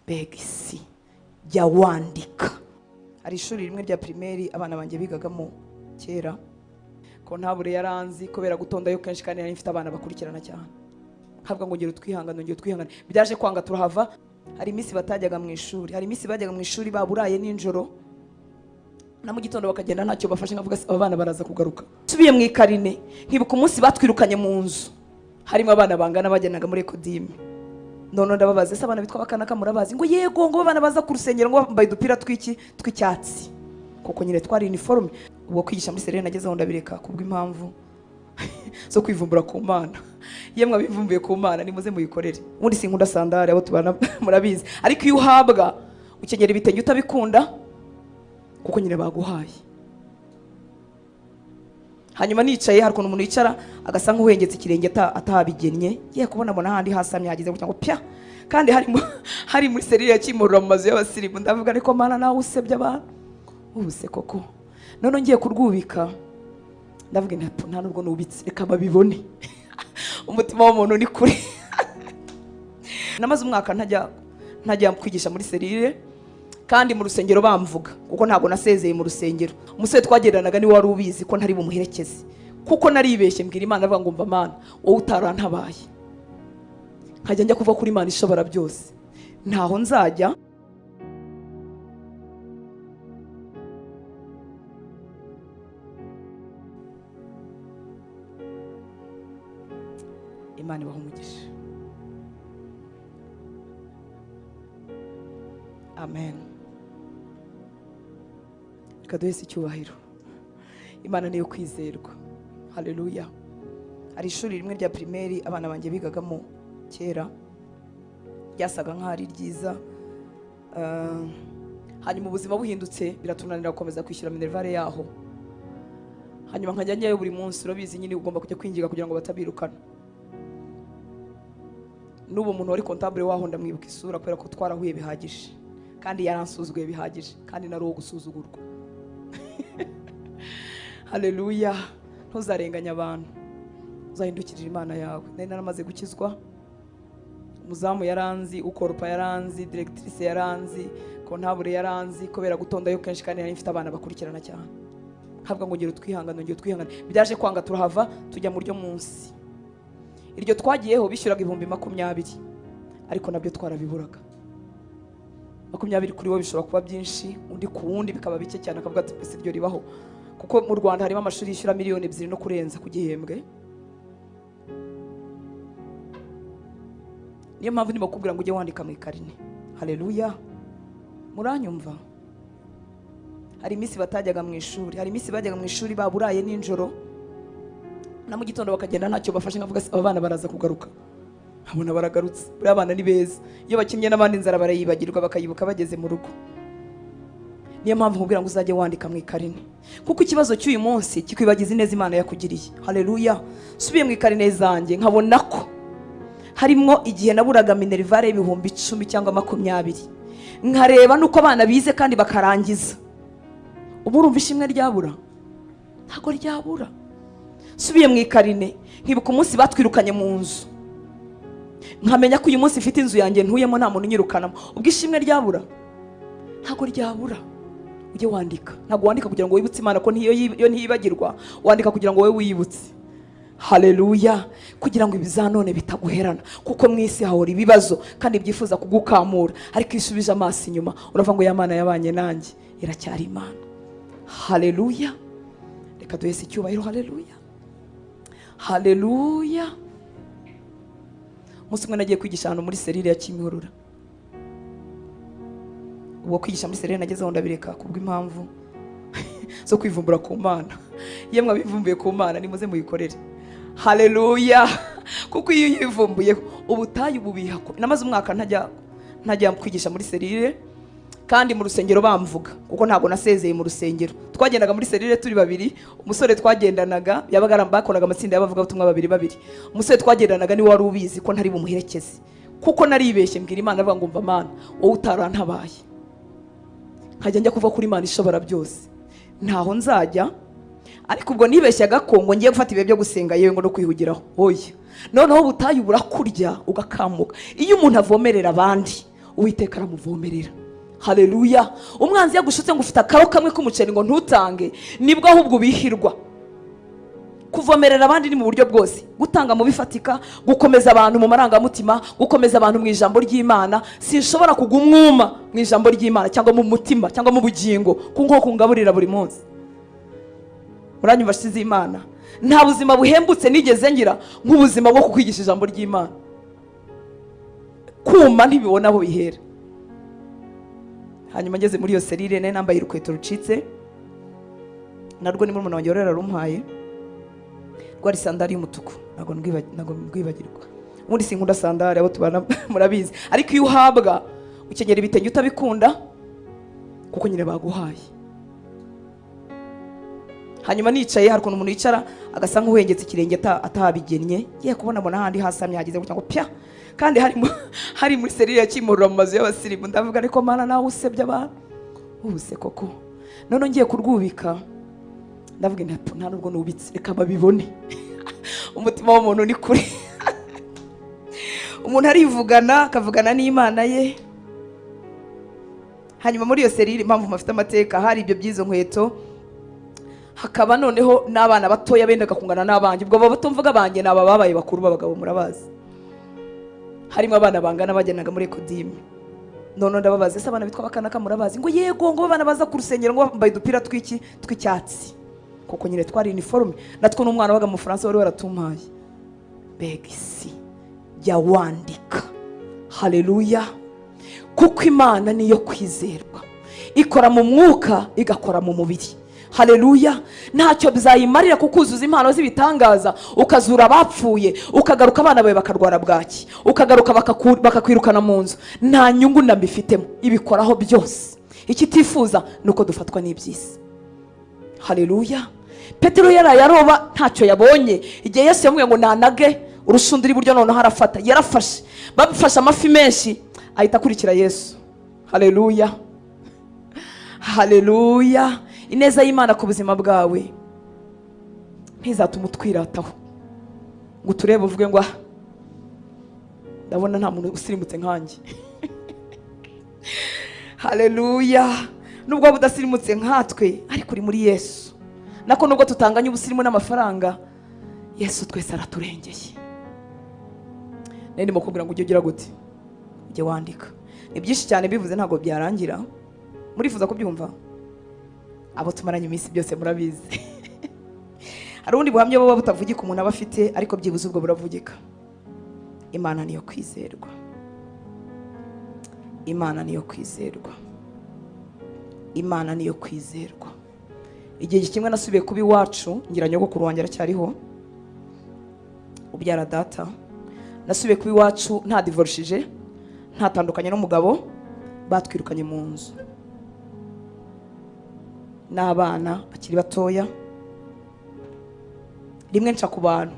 Mbega isi! Jya wandika. Hari ishuri rimwe rya primaire abana banjye bigagamo kera, ko ntabure yaranzi kubera gutondayo kenshi, kandi nari mfite abana bakurikirana cyane, nkavuga ngo ngera utwihangane, ngera utwihangane. Byaje kwanga, turahava. Hari iminsi batajyaga mu ishuri, hari iminsi bajyaga mu ishuri baburaye nijoro, na mu gitondo bakagenda ntacyo bafashe, nkavuga aba bana baraza kugaruka. Nsubiye mu ikarine, nkibuka umunsi batwirukanye mu nzu, harimo abana bangana bagendaga muri ecodim. None ndababaza: "Ese abana bitwa bakanaka murabazi?" Ngo yego, ngo abana baza ku rusengero, ngo bambaye udupira tw'iki, tw'icyatsi, kuko nyine twari uniforme. Ubwo kwigisha muri cellule nagezeho ndabireka kubw'impamvu zo kwivumbura ku Mana. Yemwe abivumbuye ku Mana, nimuze muyikorere. Ubundi sinkunda sandari, abo tubana murabizi, ariko iyo uhabwa ukenyera ibitenge utabikunda, kuko nyine baguhaye. Hanyuma nicaye, hari ukuntu umuntu yicara agasa nk'uhengetse ikirenge atahabigennye, ngiye kubona mbona ahandi hasamye hagize gutya ngo pya, kandi hari muri cellule ya Kimurura mu mazu y'abasirimu. Ndavuga: "Ariko Mana, nawe usebye abantu ubu se koko?" None ngiye kurwubika, ndavuga nti: "Nta nubwo nubitse, reka babibone." Umutima w'umuntu ni kure. Namaze umwaka ntajya kwigisha muri cellule, kandi mu rusengero bamvuga, kuko ntabwo nasezeye mu rusengero. Umusore twagendanaga niwe wari ubizi ko ntari bumuherekeze, kuko naribeshye mbwira Imana, avuga ngo: "Mva Mana, wowe utarantabaye, nkajya njya kuva kuri Imana ishobora byose, ntaho nzajya." Imana ibaha umugisha. Amen. Reka duhese icyubahiro Imana, niyo kwizerwa. Haleluya. Hari ishuri rimwe rya primaire abana banjye bigagamo kera, ryasaga nk'aho ari ryiza. Hanyuma ubuzima buhindutse, biratunanira gukomeza kwishyura minerval yaho. Hanyuma nkajya njyayo buri munsi. Urabizi nyine, ugomba kujya kwinginga kugira ngo batabirukana. N'ubu umuntu wari comptable waho ndamwibuka isura, kubera ko twarahuye bihagije, kandi yaransuzuguye bihagije, kandi nari uwo gusuzugurwa. Haleluya. Ntuzarenganye abantu, uzahindukirira Imana yawe. Nari naramaze gukizwa. Umuzamu yaranzi, ukoropa yaranzi, directrice yaranzi, comptable yaranzi kubera gutondayo kenshi, kandi nari mfite abana bakurikirana cyane, nkavuga ngo ngera utwihangane, ngera utwihangane. Byaje kwanga, turahava, tujya mu ryo munsi. Iryo twagiyeho bishyuraga 20,000, ariko nabyo twarabiburaga. 20 kuri wowe bishobora kuba byinshi, undi ku wundi bikaba bike cyane, akavuga ati: "Mbese iryo ribaho?" Kuko mu Rwanda harimo amashuri yishyura 2 miliyoni no kurenza ku gihembwe. Niyo mpamvu ndimo kukubwira ngo ujye wandika mu ikarine. Haleluya. Muranyumva? Hari iminsi batajyaga mu ishuri, hari iminsi bajyaga mu ishuri baburaye nijoro, na mu gitondo bakagenda ntacyo bafashe, nkavuga: "Aba bana baraza kugaruka." Nkabona baragarutse. Buriya abana ni beza, iyo bakinnye n'abandi inzara barayibagirwa, bakayibuka bageze mu rugo. Niyo mpamvu nkubwira ngo uzajye wandika mu ikarine, kuko ikibazo cy'uyu munsi kikwibagiza ineza Imana yakugiriye. Haleluya. Nsubiye mu ikarine zanjye, nkabona ko harimo igihe naburaga minerval y'10,000 cyangwa 20, nkareba nuko abana bize kandi bakarangiza. Ubu urumva ishimwe ryabura? Ntabwo ryabura. Nsubiye mu ikarine, nkibuka umunsi batwirukanye mu nzu, nkamenya ko uyu munsi mfite inzu yanjye ntuyemo, nta muntu unyirukanamo, ubwo ishimwe ryabura? Ntabwo ryabura. Ujye wandika. Ntabwo wandika kugira ngo wibutse Imana ko ntiyo yo ntiyibagirwa, wandika kugira ngo wowe wiyibutse. Haleluya. Kugira ngo ibizanone bitaguherana, kuko mu isi hahora ibibazo kandi byifuza kugukamura, ariko iyo usubije amaso inyuma uravuga ngo: "Ya Mana yabanye nanjye iracyari Imana." Haleluya. Reka duhese icyubahiro. Haleluya, haleluya. Umunsi umwe nagiye kwigisha ahantu muri cellule ya Kimihurura. Ubwo kwigisha muri cellule nagezeho ndabireka kubw'impamvu zo kwivumbura ku Mana. Yemwe abivumbuye ku Mana, nimuze muyikorere. Haleluya. Kuko iyo uyivumbuye, ubutayu bubiha. Namaze umwaka ntajya kwigisha muri cellule, kandi mu rusengero bamvuga, kuko ntabwo nasezeye mu rusengero. Twagendaga muri cellule turi babiri. Umusore twagendanaga yabaga bakoraga amatsinda y'abavugabutumwa babiri babiri. Umusore twagendanaga niwe wari ubizi ko ntari bumuherekeze, kuko naribeshye mbwira Imana, avuga ngo: "Mva Mana, wowe utarantabaye, nkajya njya kuva kuri Imana ishobora byose, ntaho nzajya." Ariko ubwo nibeshyaga ko ngo ngiye gufata ibihe byo gusenga, yewe ngo no kwihugiraho, oya. Noneho ubutayu burakurya, ugakamuka. Iyo umuntu avomerera abandi, Uwiteka aramuvomerera. Haleluya! Umwanzi yagushutse ngo ufite akaro kamwe k'umuceri ngo ntutange, nibwo ahubwo ubihirwa. Kuvomerera abandi ni mu buryo bwose: gutanga mu bifatika, gukomeza abantu mu marangamutima, gukomeza abantu mu ijambo ry'Imana. Sinshobora kugwa umwuma mu ijambo ry'Imana cyangwa mu mutima cyangwa mu bugingo kuko kungaburira buri munsi. Muranyumva, nshuti z'Imana? Nta buzima buhembutse nigeze ngira nk'ubuzima bwo kukwigisha ijambo ry'Imana. Kuma ntibibona aho bihera. Hanyuma ngeze muri iyo cellule, nari nambaye urukweto rucitse, narwo ni murumuna wanjye wari yararumpaye, rwari sandari y'umutuku. Ntabwo ndwibagirwa. Ubundi sinkunda sandari, abo tubana murabizi, ariko iyo uhabwa ukenyera ibitenge utabikunda kuko nyine baguhaye. Hanyuma nicaye, hari ukuntu umuntu yicara agasa nk'uhengetse ikirenge atahabigennye. Ngiye kubona mbona ahandi hasamye hagize gutya ngo pya, kandi hari muri cellule ya Kimurura mu mazu y'abasirimu. Ndavuga, ariko Mana, nawe usebye abantu ubu se koko? None ngiye kurwubika, ndavuga nti nta nubwo nubitse, reka babibone. Umutima w'umuntu ni kure, umuntu arivugana akavugana n'Imana ye. Hanyuma muri iyo cellule, impamvu mafite amateka, hari ibyo by'izo nkweto, hakaba noneho n'abana batoya bendaga kungana n'abanjye. Ubwo abo bato mvuga banjye ni aba babaye bakuru b'abagabo, murabazi. Harimo abana bangana bajyanaga muri ecodim. None ndababaza, ese abana bitwa bakanaka murabazi? Ngo yego, ngo abana baza ku rusengero ngo bambaye udupira tw'iki, tw'icyatsi, kuko nyine twari uniforme natwo n'umwana wabaga mu Bufaransa wari waratumpaye. Mbega isi! Jya wandika. Haleluya! Kuko Imana niyo kwizerwa, ikora mu mwuka, igakora mu mubiri. Haleluya! Ntacyo byayimarira kukuzuza impano z'ibitangaza, ukazura abapfuye, ukagaruka abana bawe bakarwara bwaki, ukagaruka bakakwirukana mu nzu. Nta nyungu na mbifitemo. Ibikoraho byose, icyo itifuza ni uko dufatwa n'iby'isi. Haleluya! Petero yaraye aroba, ntacyo yabonye. Igihe Yesu yamubwiye ngo nanage urushundura iburyo, noneho arafata. Yarafashe, bamufashe amafi menshi, ahita akurikira Yesu. Haleluya, haleluya! Ineza y'Imana ku buzima bwawe ntizatuma utwirataho ngo uturebe uvuge ngo: "Ah, ndabona nta muntu usirimutse nkanjye." Haleluya! Nubwo waba udasirimutse nkatwe, ariko uri muri Yesu. Nako nubwo tutanganya ubusirimu n'amafaranga, Yesu twese araturengeye. Nari ndimo kubwira ngo ujye ugira gute? Ujye wandika. Ni byinshi cyane, bivuze ntabwo byarangira. Murifuza kubyumva? Abo tumaranye iminsi byose murabizi. Hari ubundi buhamya buba butavugika umuntu aba afite, ariko byibuze ubwo buravugika. Imana niyo kwizerwa, Imana niyo kwizerwa, Imana niyo kwizerwa. Igihe kimwe nasubiye kuba iwacu, ngira nyogokuru wanjye aracyariho ubyara data. Nasubiye kuba iwacu nta divorishije, ntatandukanye n'umugabo, batwirukanye mu nzu n'abana bakiri batoya. Rimwe nca ku bantu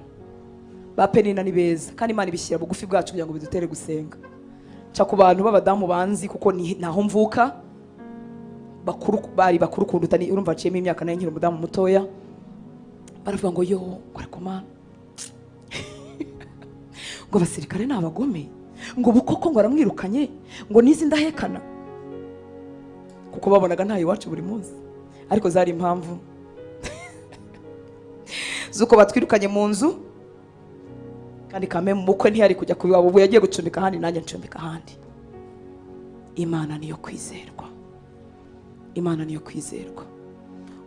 ba Penina, ni beza, kandi Imana ibishyira bugufi bwacu kugira ngo bidutere gusenga. Nca ku bantu b'abadamu banzi kuko ni ntaho mvuka, bakuru, bari bakuru kunduta, ni urumva haciyemo imyaka, nayo nkiri umudamu mutoya. Baravuga ngo: "Yo," ngo, "ariko Mana," ngo, "abasirikare ni abagome," ngo, "ubu koko," ngo, "aramwirukanye," ngo, "n'izi ndahekana," kuko babonaga ntayo iwacu buri munsi. Ariko zari impamvu z'uko batwirukanye mu nzu, kandi kame mu bukwe ntiyari kujya ku iwabo, ubu yagiye gucumbika ahandi, nanjye ncumbika ahandi. Imana niyo kwizerwa, Imana niyo kwizerwa.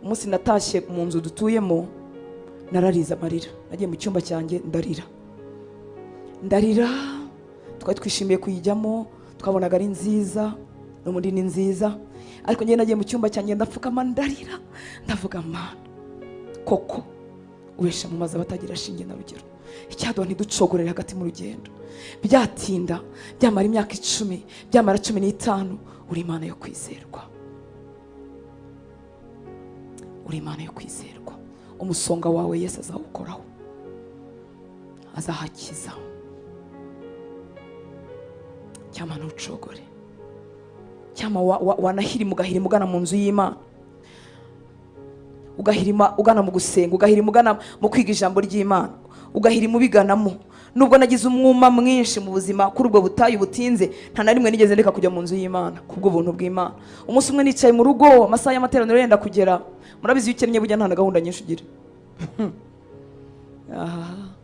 Umunsi natashye mu nzu dutuyemo, nararize amarira. Nagiye mu cyumba cyanjye, ndarira, ndarira. Twari twishimiye kuyijyamo, twabonaga ari nziza, n'ubundi ni nziza, ariko njyewe nagiye mu cyumba cyanjye, ndapfukama, ndarira, ndavuga: "Mana, koko ubesha mu mazi abatagira shinge na rugero. Icyaduha ntiducogorere hagati mu rugendo. Byatinda, byamara imyaka 10, byamara 15, uri Imana yo kwizerwa, uri Imana yo kwizerwa." Umusonga wawe Yesu azawukoraho, azahakiza. Cyama ntucogore, cyama wanahirima, ugahirima ugana mu nzu y'Imana, ugahirima ugana mu gusenga, ugahirima ugana mu kwiga ijambo ry'Imana, ugahirima ubiganamo. Nubwo nagize umwuma mwinshi mu buzima kuri ubwo butayu butinze, nta na rimwe nigeze ndeka kujya mu nzu y'Imana kubw'ubuntu bw'Imana. Umunsi umwe nicaye mu rugo, amasaha y'amateraniro yenda kugera. Murabizi, iyo ukennye burya nta na gahunda nyinshi ugira. Aha.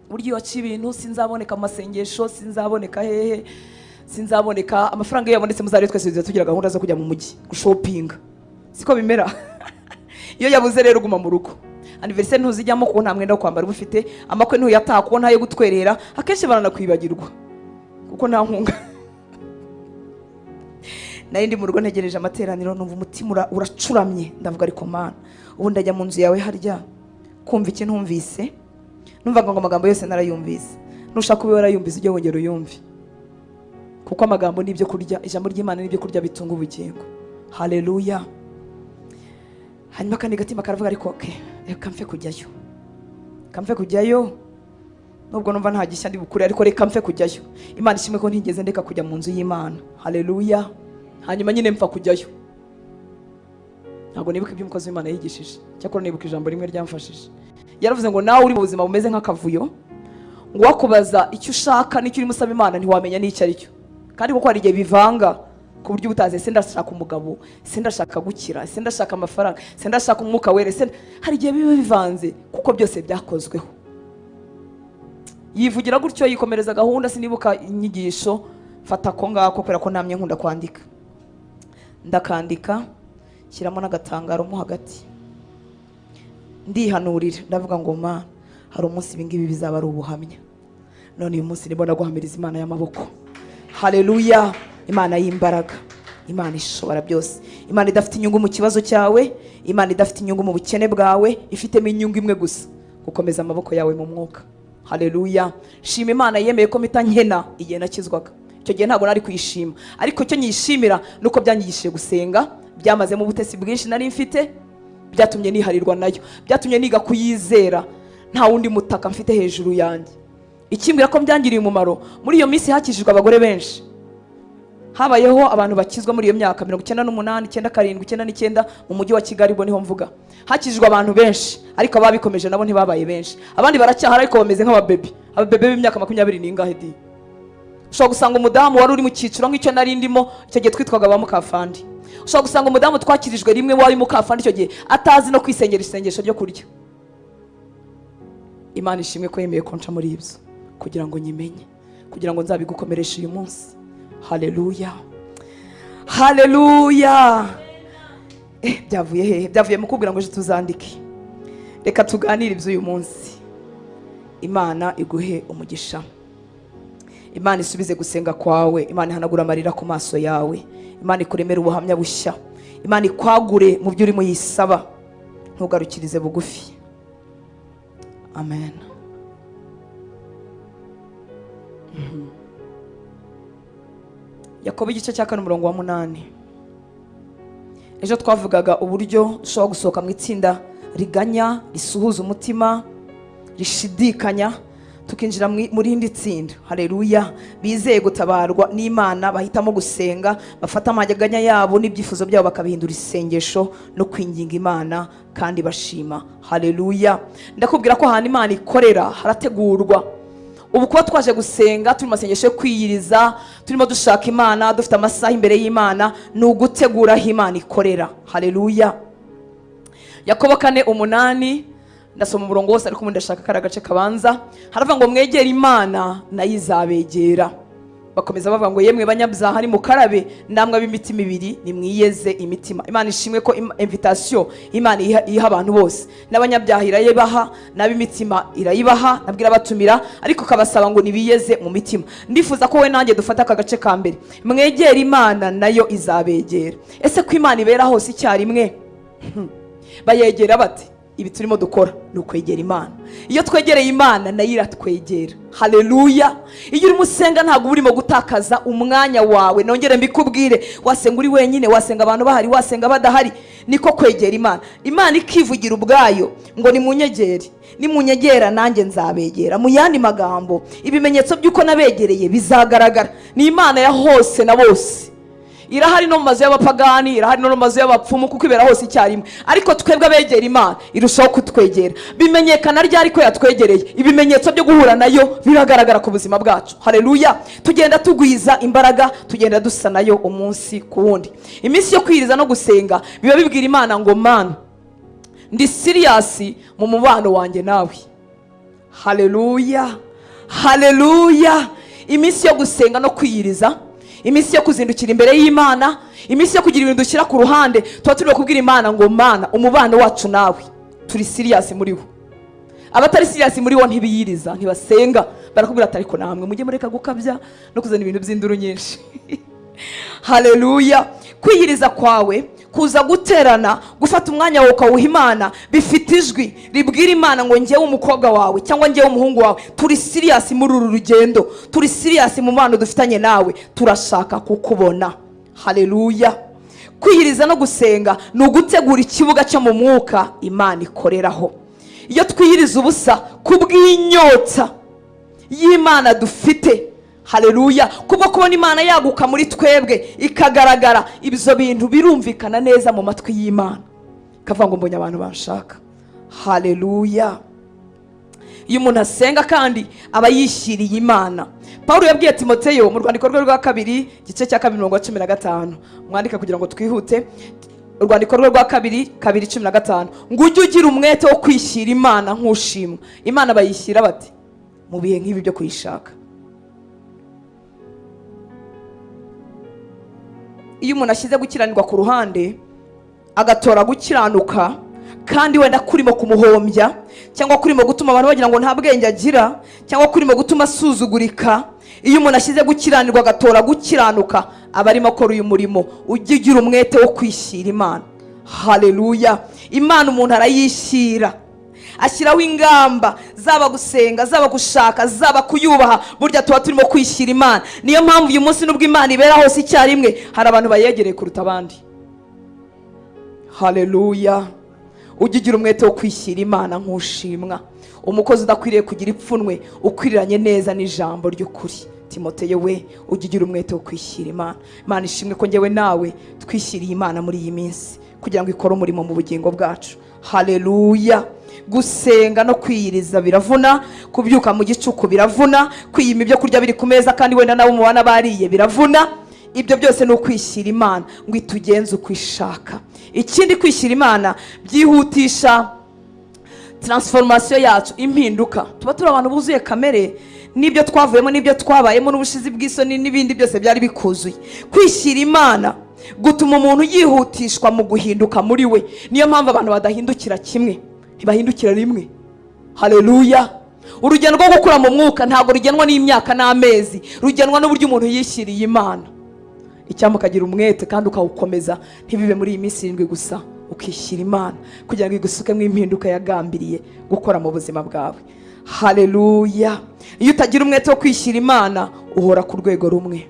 Burya iyo waciye ibintu, sinzaboneka mu masengesho, sinzaboneka hehe, sinzaboneka. Amafaranga iyo yabonetse, muzarebe, twese tujya tugira gahunda zo kujya mu mujyi gushopinga, siko bimera? Iyo yabuze rero uguma mu rugo. Anniversaire ntuzijyamo kuko nta mwenda wo kwambara uba ufite, amakwe ntuyataha kuko ntayo gutwerera, akenshi baranakwibagirwa kuko nta nkunga. Nari ndi mu rugo ntegereje amateraniro, numva umutima uracuramye. Ndavuga: "Ariko Mana, ubu ndajya mu nzu yawe harya kumva iki ntumvise?" Numvaga ngo amagambo yose narayumvise. Nushaka ube warayumvise, ujye wongera uyumve, kuko amagambo ni ibyo kurya, ijambo ry'Imana ni ibyo kurya bitunga ubugingo. Haleluya! Hanyuma akandi gatima karavuga: "Ariko okay, reka mfe kujyayo, reka mfe kujyayo, nubwo numva nta gishya ndi bukure, ariko reka mfe kujyayo." Imana ishimwe ko ntigeze ndeka kujya mu nzu y'Imana. Haleluya! Hanyuma nyine mpfa kujyayo. Ntabwo nibuka ibyo umukozi w'Imana yigishije, cyakora nibuka ijambo rimwe ryamfashije. Yaravuze ngo nawe uri mu buzima bumeze nk'akavuyo, ngo wakubaza icyo ushaka n'icyo urimo usaba Imana ntiwamenya n'icyo ari cyo. Kandi kuko hari igihe bivanga ku buryo ubutazi: ese ndashaka umugabo, ese ndashaka gukira, ese ndashaka amafaranga, ese ndashaka Umwuka Wera, ese? Hari igihe biba bivanze kuko byose byakozweho. Yivugira gutyo, yikomereza gahunda. Sinibuka inyigisho. Fata ako ngako kubera ko namye nkunda kwandika. Ndakandika, shyiramo n'agatangaro mo hagati, ndihanurira, ndavuga ngo: "Ma, hari umunsi ibi ngibi bizaba ari ubuhamya." None uyu munsi ndimo guhamiriza Imana y'amaboko. Haleluya! Imana y'imbaraga, Imana ishobora byose, Imana idafite inyungu mu kibazo cyawe, Imana idafite inyungu mu bukene bwawe, ifitemo inyungu imwe gusa: gukomeza amaboko yawe mu mwuka. Haleluya! Shima Imana yemeye ko mpita nkena igihe nakizwaga. Icyo gihe ntabwo nari kuyishima, ariko icyo nyishimira ni uko byanyigishije gusenga, byamazemo ubutesi bwinshi nari mfite, byatumye niharirwa nayo, byatumye niga kuyizera nta wundi mutaka mfite hejuru yanjye. Ikimbwira ko byangiriye umumaro, muri iyo minsi hakijijwe abagore benshi, habayeho abantu bakizwa muri iyo myaka 98, 97, 99 mu mujyi wa Kigali. Ubwo niho mvuga hakijijwe abantu benshi, ariko ababikomeje nabo ntibabaye benshi. Abandi baracyahari ariko bameze nk'ababebi, ababebe b'imyaka 20 n'ingahe di. Ushobora gusanga umudamu wari uri mu cyiciro nk'icyo nari ndimo icyo gihe, twitwaga ba mukafandi, ushobora gusanga umudamu twakirijwe rimwe wari mukafandi icyo gihe atazi no kwisengera isengesho ryo kurya. Imana ishimwe ko yemeye konca muri ibyo kugira ngo nyimenye, kugira ngo nzabigukomereshe uyu munsi. Haleluya, haleluya! Byavuye hehe? Byavuye mu kubwira ngo ejo tuzandike. Reka tuganire iby'uyu munsi. Imana iguhe umugisha, Imana isubize gusenga kwawe, Imana ihanagura amarira ku maso yawe, Imana ikuremere ubuhamya bushya, Imana ikwagure mu byo urimo yisaba. Ntugarukirize bugufi. Amen. Yakobo igice cya 4, umurongo wa 8. Ejo twavugaga uburyo dushobora gusohoka mu itsinda riganya, risuhuza umutima, rishidikanya, tukinjira mu rindi tsinda, hareruya, bizeye gutabarwa n'Imana, bahitamo gusenga, bafata amaganya yabo n'ibyifuzo byabo bakabihindura isengesho no kwinginga Imana kandi bashima. Hareruya! Ndakubwira ko ahantu Imana ikorera harategurwa. Ubu kuba twaje gusenga, turi mu masengesho yo kwiyiriza, turimo dushaka Imana, dufite amasaha imbere y'Imana, ni ugutegura aho Imana ikorera. Hareruya! Yakobo 4:8. Ndasoma umurongo wose, ariko ubundi ndashaka kari agace kabanza. Haravuga ngo: "Mwegere Imana, nayo izabegera." Bakomeza bavuga ngo: "Yemwe banyabyaha, nimukarabe, namwe ab'imitima ibiri, nimwiyeze imitima." Imana ishimwe ko invitation Imana iha abantu bose, n'abanyabyaha irayibaha, n'ab'imitima irayibaha, nabwo irabatumira, ariko ikabasaba ngo nibiyeze mu mitima. Ndifuza ko we nanjye dufata aka gace ka mbere: mwegere Imana, nayo izabegera. Ese ko Imana ibera hose icyarimwe, bayegera bate? Ibi turimo dukora ni ukwegera Imana. Iyo twegereye Imana, nayo iratwegera. Haleluya! Iyo urimo usenga, ntabwo uba urimo gutakaza umwanya wawe. Nongere mbikubwire: wasenga uri wenyine, wasenga abantu bahari, wasenga badahari, niko kwegera Imana. Imana ikivugira ubwayo ngo: "Nimunyegere, nimunyegera nanjye nzabegera." Mu yandi magambo, ibimenyetso by'uko nabegereye bizagaragara. Ni Imana ya hose na bose. Irahari no mu mazu y'abapagani, irahari no mu mazu y'abapfumu, kuko ibera hose icyarimwe. Ariko twebwe abegera Imana, irushaho kutwegera. Bimenyekana ryari ko yatwegereye? Ibimenyetso byo guhura nayo biragaragara ku buzima bwacu. Hareruya! Tugenda tugwiza imbaraga, tugenda dusa nayo umunsi ku wundi. Iminsi yo kwiriza no gusenga biba bibwira Imana ngo: "Mana, ndi serious mu mubano wanjye nawe." Haleluya, haleluya! Iminsi yo gusenga no kwiyiriza, iminsi yo kuzindukira imbere y'Imana, iminsi yo kugira ibintu dushyira ku ruhande, tuba turimo kubwira Imana ngo: "Mana, umubano wacu nawe turi serious muri wo." Abatari serious muri wo ntibiyiriza, ntibasenga. Barakubwira ati: "Ariko namwe mujye mureka gukabya no kuzana ibintu by'induru nyinshi." Haleluya! Kwiyiriza kwawe, kuza guterana, gufata umwanya wawe ukawuha Imana, bifite ijwi ribwira Imana ngo: "Ngewe umukobwa wawe cyangwa ngewe umuhungu wawe, turi serious muri uru rugendo, turi serious mu mubano dufitanye nawe, turashaka kukubona." Haleluya! Kwiyiriza no gusenga ni ugutegura ikibuga cyo mu mwuka Imana ikoreraho. Iyo twiyiriza ubusa kubw'inyota y'Imana dufite, haleluya, kubwo kubona Imana yaguka muri twebwe ikagaragara, ibyo bintu birumvikana neza mu matwi y'Imana, ikavuga ngo: "Mbonye abantu banshaka." Haleluya! Iyo umuntu asenga kandi aba yishyiriye Imana. Paul yabwiye Timoteyo mu rwandiko rwe rwa kabiri, igice cya 2, mirongo 15, mwandika kugira ngo twihute, urwandiko rwe rwa kabiri, 2:15, ngo: "Ujye ugira umwete wo kwishyira Imana nk'ushimwa." Imana bayishyira bati? Mu bihe nk'ibi byo kuyishaka. Iyo umuntu ashyize gukiranirwa ku ruhande agatora gukiranuka, kandi wenda kurimo kumuhombya, cyangwa kurimo gutuma abantu bagira ngo nta bwenge agira, cyangwa kurimo gutuma asuzugurika, iyo umuntu ashyize gukiranirwa agatora gukiranuka, aba arimo akora uyu murimo. Ujye ugira umwete wo kwishyira Imana. Haleluya! Imana umuntu arayishyira, ashyiraho ingamba, zaba gusenga, zaba gushaka, zaba kuyubaha. Burya tuba turimo kwishyira Imana. Niyo mpamvu uyu munsi, nubwo Imana ibera hose icyarimwe, hari abantu bayegereye kuruta abandi. Haleluya! Ujye ugira umwete wo kwishyira Imana nk'ushimwa, umukozi udakwiriye kugira ipfunwe, ukwiriranye neza n'ijambo ry'ukuri. Timoteyo we, ujye ugira umwete wo kwishyira Imana. Imana ishimwe ko ngewe nawe twishyiriye Imana muri iyi minsi kugira ngo ikore umurimo mu bugingo bwacu. Haleluya! Gusenga no kwiyiriza biravuna, kubyuka mu gicuku biravuna, kwiyima ibyo kurya biri ku meza kandi wenda nabo mubana bariye biravuna. Ibyo byose ni ukwishyira Imana ngo itugenze uko ishaka. Ikindi, kwishyira Imana byihutisha transformation yacu, impinduka. Tuba turi abantu buzuye kamere n'ibyo twavuyemo n'ibyo twabayemo n'ubushizi bw'isoni n'ibindi byose byari bikuzuye. Kwishyira Imana gutuma umuntu yihutishwa mu guhinduka muri we. Niyo mpamvu abantu badahindukira kimwe, ntibahindukira rimwe. Haleluya! Urugendo rwo gukura mu mwuka ntabwo rugenwa n'imyaka n'amezi, rugenwa n'uburyo umuntu yishyiriye Imana. Icyampa ukagira umwete kandi ukawukomeza, ntibibe muri iyi minsi 7 gusa, ukishyira Imana kugira ngo igusukemo impinduka yagambiriye gukora mu buzima bwawe. Haleluya! Iyo utagira umwete wo kwishyira Imana, uhora ku rwego rumwe.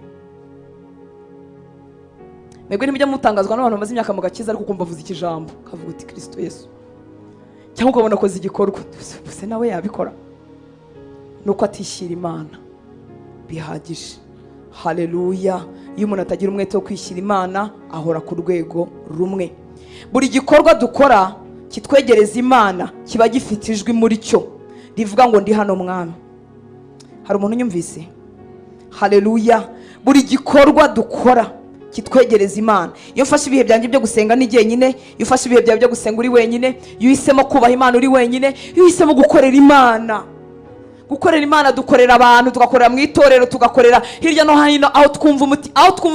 Mwebwe ntimujya mutangazwa n'abantu bamaze imyaka mu gakiza, ariko ukumva avuze ikijambo ukavuga uti: "Kirisito Yesu," cyangwa ukabona akoze igikorwa, gusa nawe yabikora? Nuko atishyira Imana bihagije. Haleluya! Iyo umuntu atagira umwete wo kwishyira Imana, ahora ku rwego rumwe. Buri gikorwa dukora kitwegereza Imana kiba gifite ijwi muri cyo rivuga ngo: "Ndi hano, Mwami." Hari umuntu unyumvise? Haleluya! Buri gikorwa dukora kitwegereza Imana, iyo ufashe ibihe byanjye byo gusenga ni jyenyine, iyo ufashe ibihe byawe byo gusenga uri wenyine, iyo uhisemo kubaha Imana uri wenyine, iyo uhisemo gukorera Imana. Gukorera Imana, dukorera abantu, tugakorera mu itorero, tugakorera hirya no hino aho twumva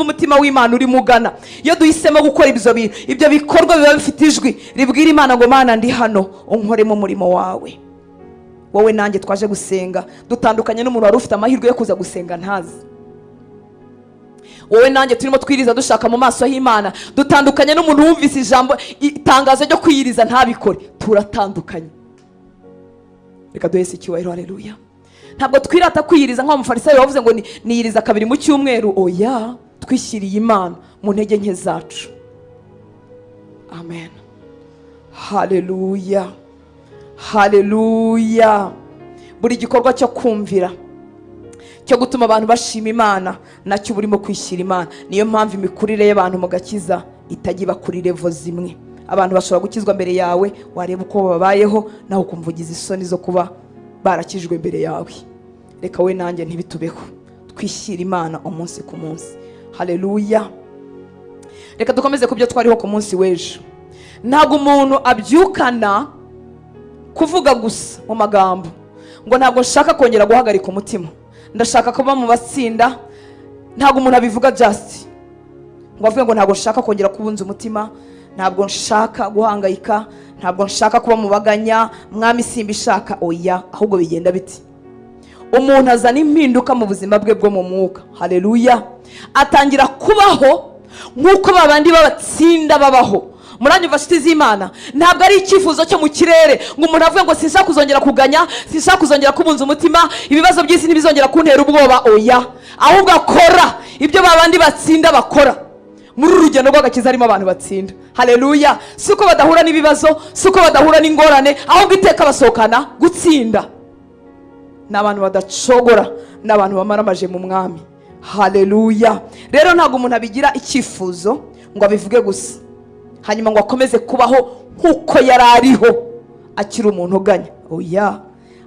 umutima w'Imana urimo ugana. Iyo duhisemo gukora ibyo bintu, ibyo bikorwa biba bifite ijwi ribwira Imana ngo: "Mana, ndi hano, unkoremo umurimo wawe." Wowe nanjye twaje gusenga dutandukanye n'umuntu wari ufite amahirwe yo kuza gusenga ntazi. Wowe nanjye turimo twiriza dushaka mu maso h'Imana dutandukanye n'umuntu wumvise ijambo, itangazo ryo kwiyiriza, ntabikore. Turatandukanye. Reka duhese icyubahiro. Haleluya! Ntabwo twirata kwiyiriza nk'aho mufarisayo wavuze ngo niyiriza kabiri mu cyumweru. Oya, twishyiriye Imana mu ntege nke zacu. Amen. Haleluya, haleluya! Buri gikorwa cyo kumvira Cyo gutuma abantu bashima Imana, nacyo uba urimo kwishyira Imana. Niyo mpamvu imikurire y'abantu mu gakiza itajya iba kuri level zimwe. Abantu bashobora gukizwa mbere yawe, wareba uko babayeho nawe ukumva ugize isoni zo kuba barakijwe mbere yawe. Reka we nanjye ntibitubeho, twishyira Imana umunsi ku munsi. Haleluya! Reka dukomeze ku byo twariho ku munsi w'ejo. Ntabwo umuntu abyukana kuvuga gusa mu magambo ngo "Ntabwo nshaka kongera guhagarika umutima, ndashaka kuba mu batsinda." Ntabwo umuntu abivuga just ngo avuge ngo "Ntabwo nshaka kongera kubunza umutima, ntabwo nshaka guhangayika, ntabwo nshaka kuba mu baganya, Mwami, simbishaka." Oya, ahubwo bigenda biti: umuntu azana impinduka mu buzima bwe bwo mu mwuka. Haleluya! Atangira kubaho nk'uko babandi b'abatsinda babaho. Muranyumva, nshuti z'Imana? Ntabwo ari icyifuzo cyo mu kirere ngo umuntu avuge ngo "Sinshaka kuzongera kuganya, sinshaka kuzongera kubunza umutima, ibibazo by'isi ntibizongera kuntera ubwoba." Oya, ahubwo akora ibyo babandi batsinda bakora. Muri uru rugendo rw'agakiza harimo abantu batsinda. Haleluya! Si uko badahura n'ibibazo, si uko badahura n'ingorane, ahubwo iteka basohokana gutsinda. Ni abantu badacogora, ni abantu bamaramaje mu Mwami. Haleluya! Rero ntabwo umuntu abigira icyifuzo ngo abivuge gusa, hanyuma ngo akomeze kubaho nk'uko yari ariho akiri umuntu uganya. Oya,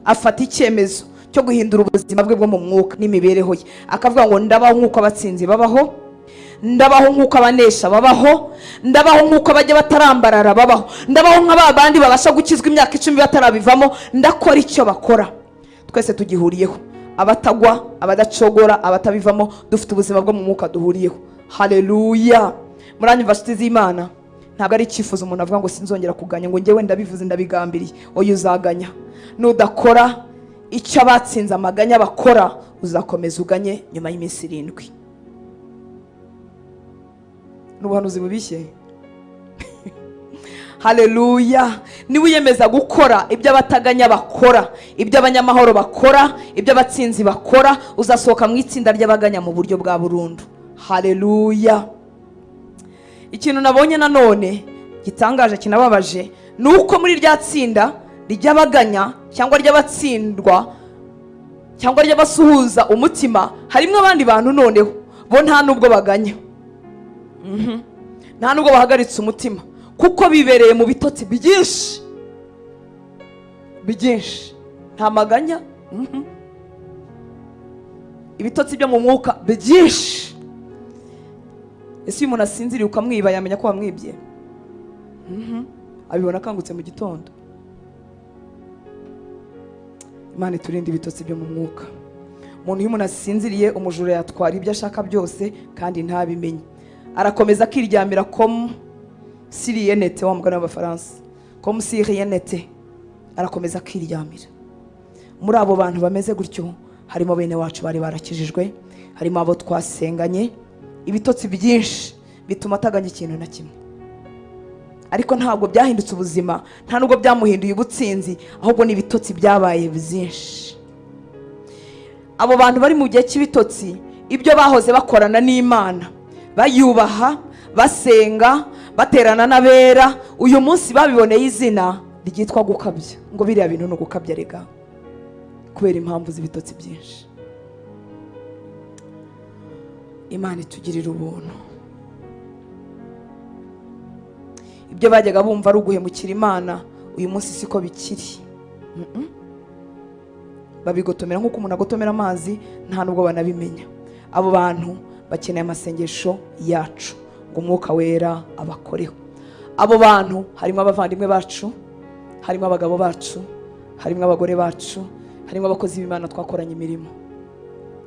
afata icyemezo cyo guhindura ubuzima bwe bwo mu mwuka n'imibereho ye, akavuga ngo "Ndabaho nk'uko abatsinzi babaho, ndabaho nk'uko abanesha babaho, ndabaho nk'uko abajya batarambarara babaho, ndabaho nka ba bandi babasha gukizwa imyaka 10 batarabivamo, ndakora icyo bakora." Twese tugihuriyeho, abatagwa, abadacogora, abatabivamo, dufite ubuzima bwo mu mwuka duhuriyeho. Haleluya! Muranyumva, nshuti z'Imana? Ntabwo ari icyifuzo umuntu avuga ngo "Sinzongera kuganya," ngo "Njyewe ndabivuze, ndabigambiriye." Oya, uzaganya. Nudakora icyo abatsinze amaganya bakora, uzakomeza uganye nyuma y'iminsi 7. Ni ubuhanuzi bubishye. Haleluya! Niba wiyemeza gukora ibyo abataganya bakora, ibyo abanyamahoro bakora, ibyo abatsinzi bakora, uzasohoka mu itsinda ry'abaganya mu buryo bwa burundu. Haleluya! Ikintu nabonye nanone gitangaje kinababaje ni uko muri rya tsinda ry'abaganya cyangwa ry'abatsindwa cyangwa ry'abasuhuza umutima harimo abandi bantu noneho bo nta nubwo baganya, nta nubwo bahagaritse umutima, kuko bibereye mu bitotsi byinshi byinshi. Nta maganya. Ibitotsi byo mu mwuka byinshi. Ese iyo umuntu asinziriye ukamwiba, yamenya ko wamwibye? Abibona akangutse mu gitondo. Imana iturinde ibitotsi byo mu mwuka. Umuntu, iyo umuntu asinziriye, umujura yatwara ibyo ashaka byose kandi ntabimenye. Arakomeza akiryamira comme si rien n'était, wa mugani w'Abafaransa, comme si rien n'était. Arakomeza akiryamira. Muri abo bantu bameze gutyo harimo bene wacu bari barakijijwe, harimo abo twasenganye. Ibitotsi byinshi bituma ataganya ikintu na kimwe, ariko ntabwo byahindutse ubuzima, nta nubwo byamuhinduye ubutsinzi, ahubwo ni ibitotsi byabaye byinshi. Abo bantu bari mu gihe cy'ibitotsi, ibyo bahoze bakorana n'Imana, bayubaha, basenga, baterana n'abera, uyu munsi babiboneye izina ryitwa gukabya, ngo "Biriya bintu ni ugukabya rega," kubera impamvu z'ibitotsi byinshi. Imana itugirira ubuntu. Ibyo bajyaga bumva ari uguhemukira Imana, uyu munsi siko bikiri. Babigotomera nk'uko umuntu agotomera amazi, nta nubwo banabimenya. Abo bantu bakeneye amasengesho yacu ngo Umwuka Wera abakoreho. Abo bantu harimo abavandimwe bacu, harimo abagabo bacu, harimo abagore bacu, harimo abakozi b'Imana twakoranye imirimo,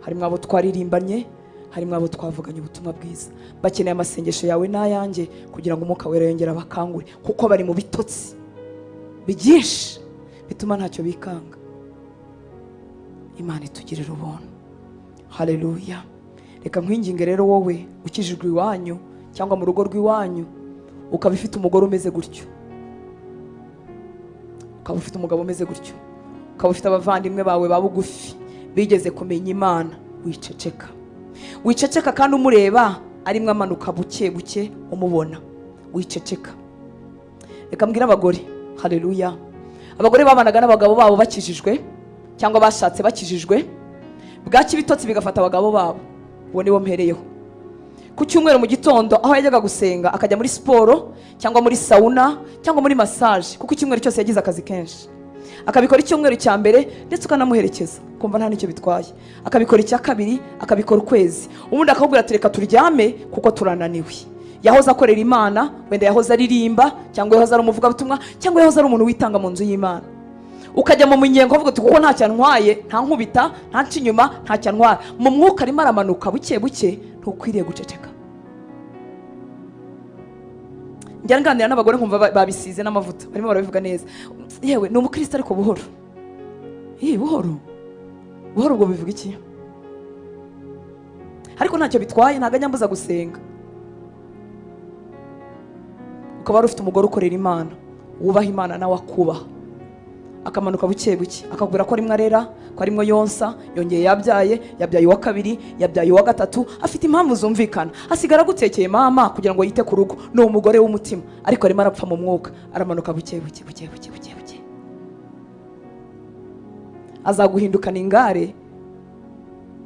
harimo abo twaririmbanye, harimo abo twavuganye ubutumwa bwiza. Bakeneye amasengesho yawe n'ayanjye kugira ngo Umwuka Wera yongere abakangure, kuko bari mu bitotsi byinshi bituma ntacyo bikanga. Imana itugirira ubuntu. Haleluya! Reka nkwinginge rero, wowe ukijijwe iwanyu cyangwa mu rugo rw'iwanyu, ukaba ufite umugore umeze gutyo, ukaba ufite umugabo umeze gutyo, ukaba ufite abavandimwe bawe ba bugufi bigeze kumenya Imana, wiceceka. Wiceceka kandi umureba arimo amanuka buke buke, umubona. Wiceceka. Reka mbwire abagore. Haleluya! Abagore babanaga n'abagabo babo bakijijwe cyangwa bashatse bakijijwe, Bwacya ibitotsi bigafata abagabo babo. Uwo niwo mpereyeho. Ku cyumweru mu gitondo, aho yajyaga gusenga, akajya muri siporo cyangwa muri sauna cyangwa muri massage, kuko icyumweru cyose yagize akazi kenshi, akabikora icyumweru cya mbere, ndetse ukanamuherekeza, kumva nta n'icyo bitwaye, akabikora icya kabiri, akabikora ukwezi, ubundi akakubwira ati: "Reka turyame kuko turananiwe." Yahoze akorera Imana, wenda yahoze aririmba, cyangwa yahoze ari umuvugabutumwa, cyangwa yahoze ari umuntu witanga mu nzu y'Imana. Ukajya mu munyenga ukavuga uti: "Kuko ntacyo antwaye, nta nkubita, nta nca inyuma, ntacyo antwara." Mu mwuka arimo aramanuka buke buke. Ntukwiriye guceceka. Njya nganira n'abagore nkumva babisize n'amavuta, barimo barabivuga neza. Yewe, ni umukristo ariko buhoro. Ii, buhoro buhoro, ubwo bivuga iki? Ariko ntacyo bitwaye, ntabwo ajya ambuza gusenga. Ukaba wari ufite umugore ukorera Imana, wubaha Imana, nawe akubaha, akamanuka buke buke, akakubwira ko arimo arera, ko arimo yonsa, yongeye yabyaye, yabyaye uwa kabiri, yabyaye uwa gatatu, afite impamvu zumvikana, asigara agutekeye mama kugira ngo yite ku rugo. Ni umugore w'umutima, ariko arimo arapfa mu mwuka, aramanuka buke buke, buke buke, buke buke, azaguhindukana ingare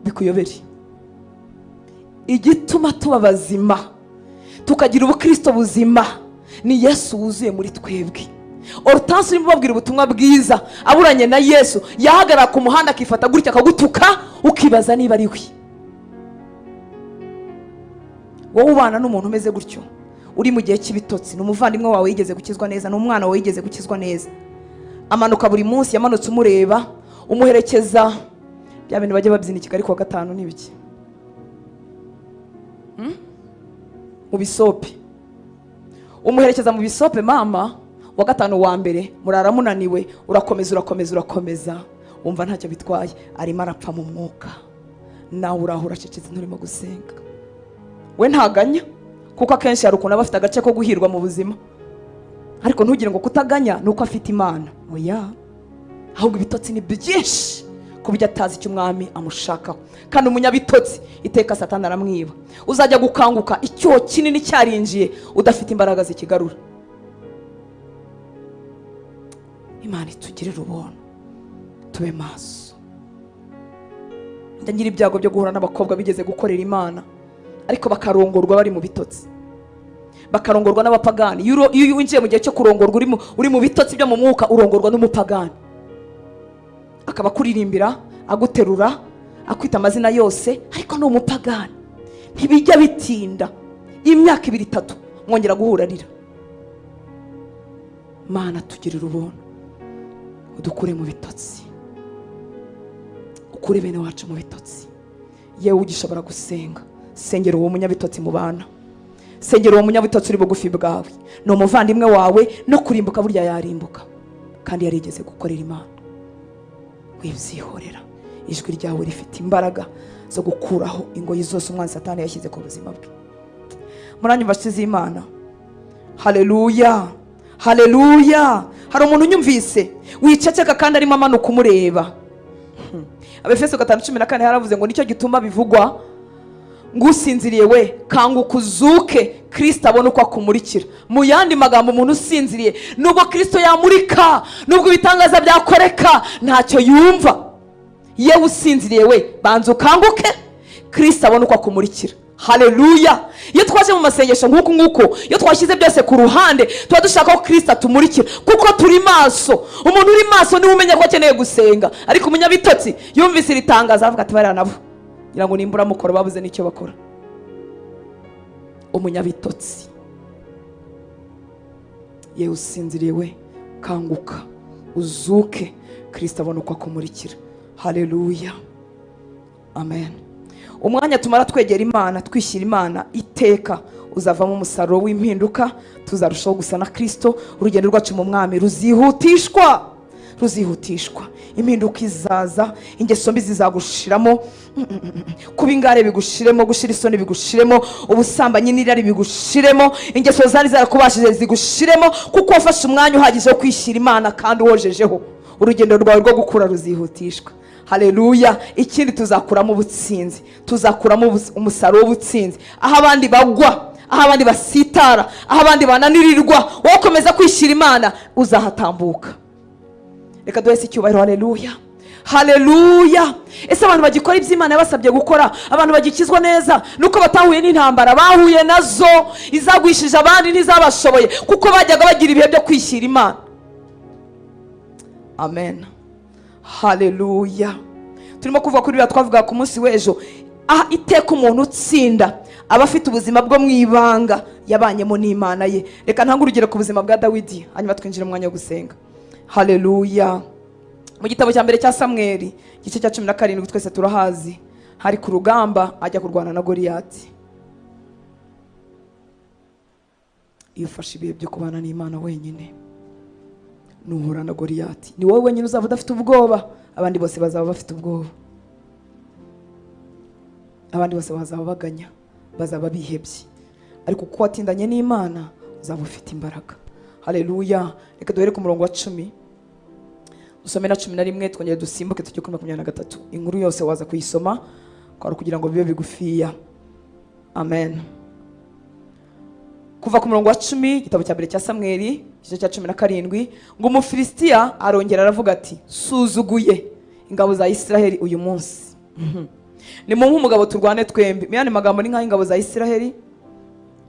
bikuyobere. Igituma tuba bazima, tukagira ubukristo buzima, ni Yesu wuzuye muri twebwe. Hortense urimo ubabwira ubutumwa bwiza aburanye na Yesu, yahagarara ku muhanda akifata gutya, akagutuka, ukibaza niba ari we. Wowe ubana n'umuntu umeze gutyo, uri mu gihe cy'ibitotsi, ni umuvandimwe wawe yigeze gukizwa neza, ni umwana wawe yigeze gukizwa neza, amanuka buri munsi, yamanutse umureba, umuherekeza, bya bintu bajya babyina i Kigali kuwa gatanu ni ibiki? Mu bisope. Umuherekeza mu bisope mama, wa gatanu, wa mbere, murara munaniwe, urakomeza, urakomeza, urakomeza, wumva ntacyo bitwaye. Arimo arapfa mu mwuka, nawe uraho uracecetse, nturimo gusenga. We ntaganya, kuko akenshi hari ukuntu aba afite agace ko guhirwa mu buzima, ariko ntugire ngo kutaganya ni uko afite Imana. Oya, ahubwo ibitotsi ni byinshi ku buryo atazi icyo umwami amushakaho. Kandi umunyabitotsi iteka Satani aramwiba. Uzajya gukanguka icyuho kinini cyarinjiye, udafite imbaraga zikigarura. Imana itugirire ubuntu, tube maso. Njya ngira ibyago byo guhura n'abakobwa bigeze gukorera Imana, ariko bakarongorwa bari mu bitotsi, bakarongorwa n'abapagani. Iyo winjiye mu gihe cyo kurongorwa uri mu bitotsi byo mu mwuka, urongorwa n'umupagani, akaba akuririmbira, aguterura, akwita amazina yose, ariko ni umupagani. Ntibijya bitinda, imyaka 2, 3, mwongera guhura arira. Mana, tugirire ubuntu, udukure mu bitotsi, ukure bene wacu mu bitotsi. Yewe ugishobora gusenga, sengera uwo munyabitotsi mu bana, sengera uwo munyabitotsi uri bugufi bwawe. Ni umuvandimwe wawe, no kurimbuka burya yarimbuka, kandi yarigeze gukorera Imana. Wibyihorera, ijwi ryawe rifite imbaraga zo gukuraho ingoyi zose umwanzi Satani yashyize ku buzima bwe. Muranyumva, nshuti z'Imana? Haleluya, haleluya! Hari umuntu unyumvise? Wiceceka kandi arimo amanuka umureba. Abefeso 5:14 haravuze ngo: "Nicyo gituma bivugwa ngo: usinziriye we, kanguka uzuke, Kirisito abone uko akumurikira." Mu yandi magambo, umuntu usinziriye, nubwo Kirisito yamurika, nubwo ibitangaza byakoreka, ntacyo yumva. Yewe usinziriye we, banza ukanguke, Kirisito abone uko akumurikira. Haleluya! Iyo twaje mu masengesho nk'uku nguku, iyo twashyize byose ku ruhande, tuba dushaka ko Kirisito atumurikira, kuko turi maso. Umuntu uri maso niwe umenya ko akeneye gusenga, ariko umunyabitotsi yumvise iri tangazo aravuga ati: "Bariya nabo ngira ngo nimburamukoro, babuze n'icyo bakora." Umunyabitotsi, yewe usinziriye we, kanguka uzuke, Kirisito abone uko akumurikira. Haleluya, amen. Umwanya tumara twegera Imana, twishyira Imana iteka, uzavamo umusaruro w'impinduka. Tuzarushaho gusa na Kirisito. Urugendo rwacu mu mwami ruzihutishwa, ruzihutishwa. Impinduka izaza, ingeso mbi zizagushiramo, kuba ingare bigushiremo, gushira isoni bigushiremo, ubusambanyi n'irari bigushiremo, ingeso zari zarakubashije zigushiremo, kuko wafashe umwanya uhagije wo kwishyira Imana kandi uwojejeho. Urugendo rwawe rwo gukura ruzihutishwa. Haleluya! Ikindi, tuzakuramo ubutsinzi, tuzakuramo umusaruro w'ubutsinzi. Aho abandi bagwa, aho abandi basitara, aho abandi bananirirwa, wowe ukomeza kwishyira Imana, uzahatambuka. Reka duhese icyubahiro. Haleluya! Haleluya! Ese abantu bagikora ibyo Imana yabasabye gukora, abantu bagikizwa neza, nuko batahuye n'intambara? Bahuye nazo. Izagwishije abandi ntizabashoboye, kuko bajyaga bagira ibihe byo kwishyira Imana. Amen, haleluya. Turimo kuvuga kuri biriya twavuga ku munsi w'ejo. Aha iteka umuntu utsinda aba afite ubuzima bwo mu ibanga yabanyemo n'Imana ye. Reka ntange urugero ku buzima bwa Dawidi, hanyuma twinjire mu mwanya wo gusenga. Haleluya! Mu gitabo cya mbere cya Samweri, igice cya 17, twese turahazi. Hari ku rugamba, ajya kurwana na Goriyati. Iyo ufashe ibihe byo kubana n'Imana wenyine, nuhura na Goriyati, ni wowe wenyine uzaba udafite ubwoba. Abandi bose bazaba bafite ubwoba, abandi bose bazaba baganya, bazaba bihebye, ariko kuko watindanye n'Imana, uzaba ufite imbaraga. Haleluya! Reka duhere ku murongo wa 10, dusome na 11, twongere dusimbuke tujye kuri 23. Inkuru yose waza kuyisoma, kwari kugira ngo bibe bigufiya. Amen. Kuva ku murongo wa 10, igitabo cya mbere cya Samweri, igice cya 17, ngo: "Umufilisitiya arongera aravuga ati: 'Suzuguye ingabo za Isiraheli uyu munsi. Nimumpe umugabo turwane twembi.'" Mu yandi magambo, ni nk'aho ingabo za Isiraheli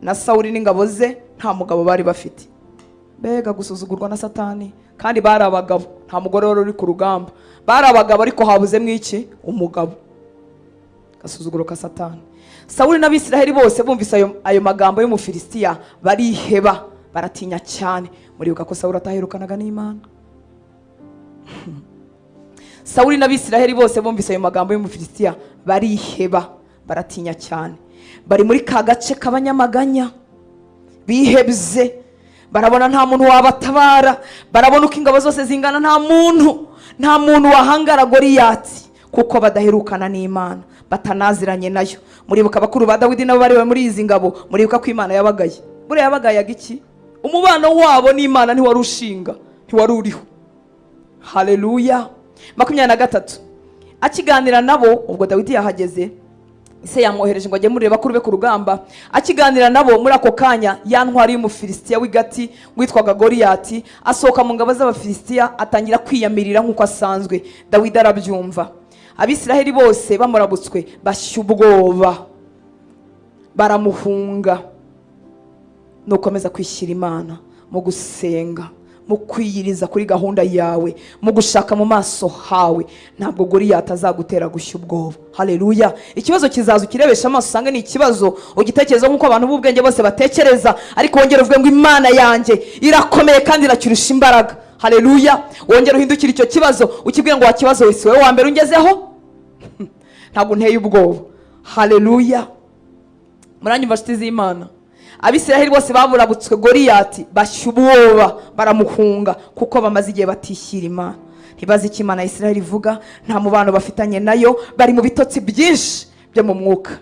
na Sawuli n'ingabo ze nta mugabo bari bafite. Mbega gusuzugurwa na Satani! Kandi bari abagabo, nta mugore wari uri ku rugamba. Bari abagabo, ariko habuzemo iki? Umugabo. Agasuzuguro ka Satani. Sawuli n'Abisiraheli bose bumvise ayo magambo y'Umufilisitiya, bariheba, baratinya cyane. Muribuka ko Sawuli ataherukanaga n'Imana. Sawuli n'Abisiraheli bose bumvise ayo magambo y'Umufilisitiya, bariheba, baratinya cyane. Bari muri ka gace k'abanyamaganya, bihebye, barabona nta muntu wabatabara, barabona uko ingabo zose zingana, nta muntu wahangara Goriyati, kuko badaherukana n'Imana, batanaziranye nayo. Muribuka abakuru ba Dawidi nabo bari muri izi ngabo. Muribuka ko Imana yabagaye. Buriya yabagayaga iki? Umubano wabo n'Imana ntiwari ushinga, ntiwari uriho. Haleluya! 23: "Akiganira nabo," ubwo Dawidi yahageze, se yamwohereje ngo agemurire bakuru be ku rugamba. "Akiganira nabo muri ako kanya, ya ntwari y'Umufilisitiya w'Igati witwaga Goriyati asohoka mu ngabo z'Abafilisitiya, atangira kwiyamirira nk'uko asanzwe. Dawidi arabyumva. Abisiraheli bose bamurabutswe bashya ubwoba, baramuhunga." Nukomeza kwishyira Imana mu gusenga, mu kwiyiriza kuri gahunda yawe, mu gushaka mu maso hawe, ntabwo Goriyati azagutera gushya ubwoba. Haleluya! Ikibazo kizaza, ukirebesha amaso, usange ni ikibazo, ugitekereza nk'uko abantu b'ubwenge bose batekereza, ariko wongere uvuge ngo: "Imana yanjye irakomeye kandi irakirusha imbaraga." Haleluya! Wongere uhindukire icyo kibazo, ukibwire ngo: "Wa kibazo wese, wowe wa mbere ungezeho, ntabwo unteye ubwoba." Haleluya! Muranyumva, nshuti z'Imana? "Abisiraheli bose baburabutswe Goriyati bashya ubwoba, baramuhunga, kuko bamaze igihe batishyira Imana, ntibazi icyo Imana ya Isiraheli ivuga, nta mubano bafitanye nayo, bari mu bitotsi byinshi byo mu mwuka."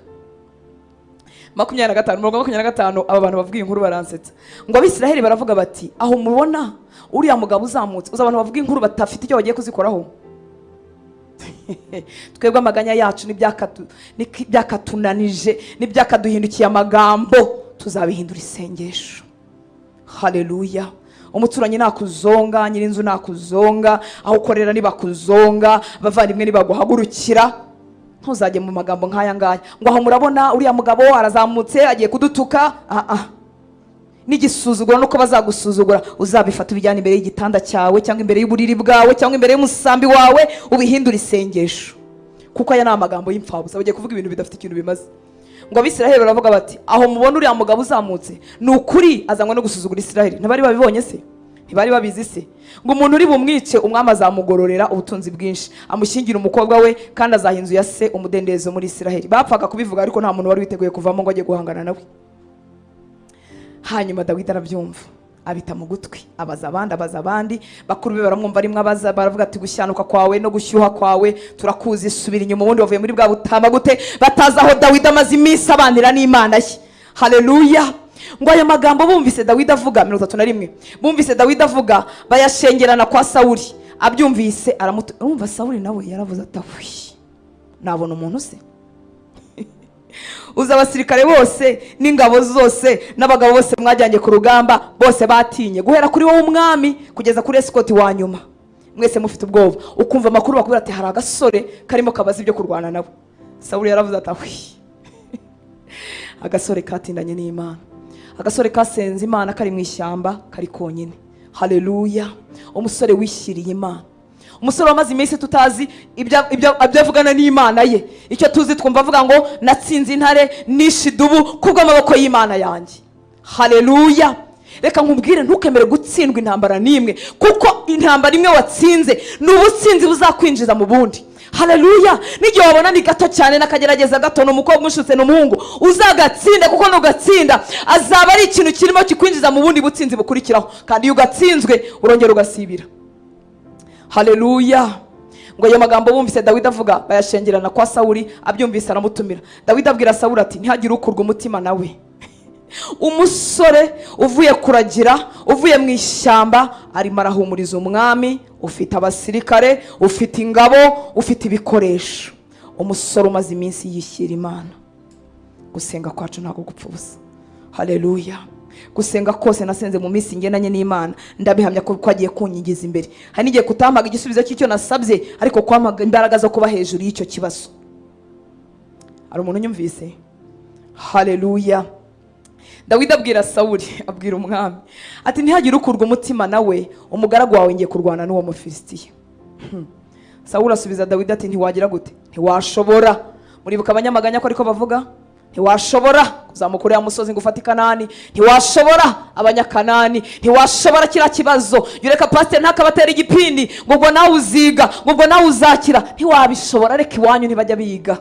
25, umurongo wa 25. Aba bantu bavuga iyi nkuru baransetsa. Ngo: "Abisiraheli baravuga bati: 'Aho mubona uriya mugabo uzamutse?'" Uzi abantu bavuga inkuru badafite icyo bagiye kuzikoraho? Twebwe amaganya yacu n'ibyakatunanije n'ibyakaduhindukiye amagambo, tuzabihindura isengesho. Haleluya! Umuturanyi nakuzonga, nyirinzu nakuzonga, aho ukorera nibakuzonga, abavandimwe nibaguhagurukira, ntuzajye mu magambo nk'aya ngaya ngo: "Aho murabona uriya mugabo arazamutse, agiye kudutuka." Ah, ah. N'igisuzuguro, nuko bazagusuzugura, uzabifata ubijyana imbere y'igitanda cyawe, cyangwa imbere y'uburiri bwawe, cyangwa imbere y'umusambi wawe, ubihindure isengesho, kuko aya ni amagambo y'imfabusa. Bagiye kuvuga ibintu bidafite ikintu bimaze. Ngo: "Abisiraheli baravuga bati: 'Aho mubona uriya mugabo uzamutse, ni ukuri azanywe no gusuzugura Isiraheli.'" Ntibari babibonye se? Ntibari babizi se? Ngo: "Umuntu uri bumwice, umwami azamugororera ubutunzi bwinshi, amushyingire umukobwa we, kandi azaha inzu ya se umudendezo muri Isiraheli." Bapfaga kubivuga, ariko nta muntu wari witeguye kuvamo ngo ajye guhangana nawe. Hanyuma Dawidi arabyumva, abita mu gutwi, abaza abandi, abaza abandi. Bakuru be baramwumva rimwe abaza, baravuga ati: "Gushyanuka kwawe no gushyuha kwawe turakuzi, subira inyuma. Ubundi wavuye muri bwa butama gute?" Batazi aho Dawidi amaze iminsi abanira n'Imana ye. Haleluya! Ngo: "Ayo magambo bumvise Dawidi avuga," 31, "bumvise Dawidi avuga, bayashengerana kwa Sawuli. Abyumvise aramutu." Urumva Sawuli nawe yaravuze ati: "Ahwi, nabona umuntu se?" Uzi abasirikare bose n'ingabo zose n'abagabo bose mwajyanye ku rugamba, bose batinye, guhera kuri wowe umwami kugeza kuri escort wa nyuma. Mwese mufite ubwoba, ukumva amakuru bakubwira ati hari agasore karimo kabaza ibyo kurwana nabo. Sawuli yaravuze ati: "Ahwi, agasore katindanye n'Imana, agasore kasenze Imana kari mu ishyamba kari konyine." Haleluya! Umusore wishyiriye Imana, umusore wamaze iminsi tutazi ibyo avugana n'Imana ye. Icyo tuzi, twumva avuga ngo: "Natsinze intare, nishe idubu kubw'amaboko y'Imana yanjye." Haleluya! Reka nkubwire, ntukemere gutsindwa intambara n'imwe, kuko intambara imwe watsinze ni ubutsinzi buzakwinjiza mu bundi. Haleluya! N'igihe wabona ni gato cyane, n'akagerageza gato, ni umukobwa ushutse, ni umuhungu, uzagatsinda, kuko nugatsinda azaba ari ikintu kirimo kikwinjiza mu bundi butsinzi bukurikiraho. Kandi iyo ugatsinzwe, urongera ugasibira. Haleluya! Ngo ayo magambo bumvise Dawidi avuga, bayashengerana kwa Sawuli. Abyumvise aramutumira. Dawidi abwira Sawuli ati: "Ntihagire ukurwa umutima nawe." Umusore uvuye kuragira, uvuye mu ishyamba, arimo arahumuriza umwami ufite abasirikare, ufite ingabo, ufite ibikoresho. Umusore umaze iminsi yishyira Imana. Gusenga kwacu ntabwo gupfa ubusa. Haleluya! Gusenga kose nasenze mu minsi ngendanye n'Imana, ndabihamya ko kwagiye kunyigiza imbere. Hari n'igihe kutampaga igisubizo cy'icyo nasabye, ariko kwampaga imbaraga zo kuba hejuru y'icyo kibazo. Hari umuntu unyumvise? Haleluya! Dawidi abwira Sawuli, abwira umwami ati: "Ntihagire ukurwa umutima nawe, umugaragu wawe ngiye kurwana n'uwo Mufilisitiya." Sawuli asubiza Dawidi ati: "Ntiwagira gute? Ntiwashobora." Muribuka abanyamaganya ko ariko bavuga: "Ntiwashobora kuzamuka uriya musozi ngo ufate i Kanani, ntiwashobora Abanyakanani, ntiwashobora kiriya kibazo. Jya ureka pasiteri ntakabatera igipindi ngo ubwo nawe uziga, ngo ubwo nawe uzakira. Ntiwabishobora, reka, iwanyu ntibajya biga."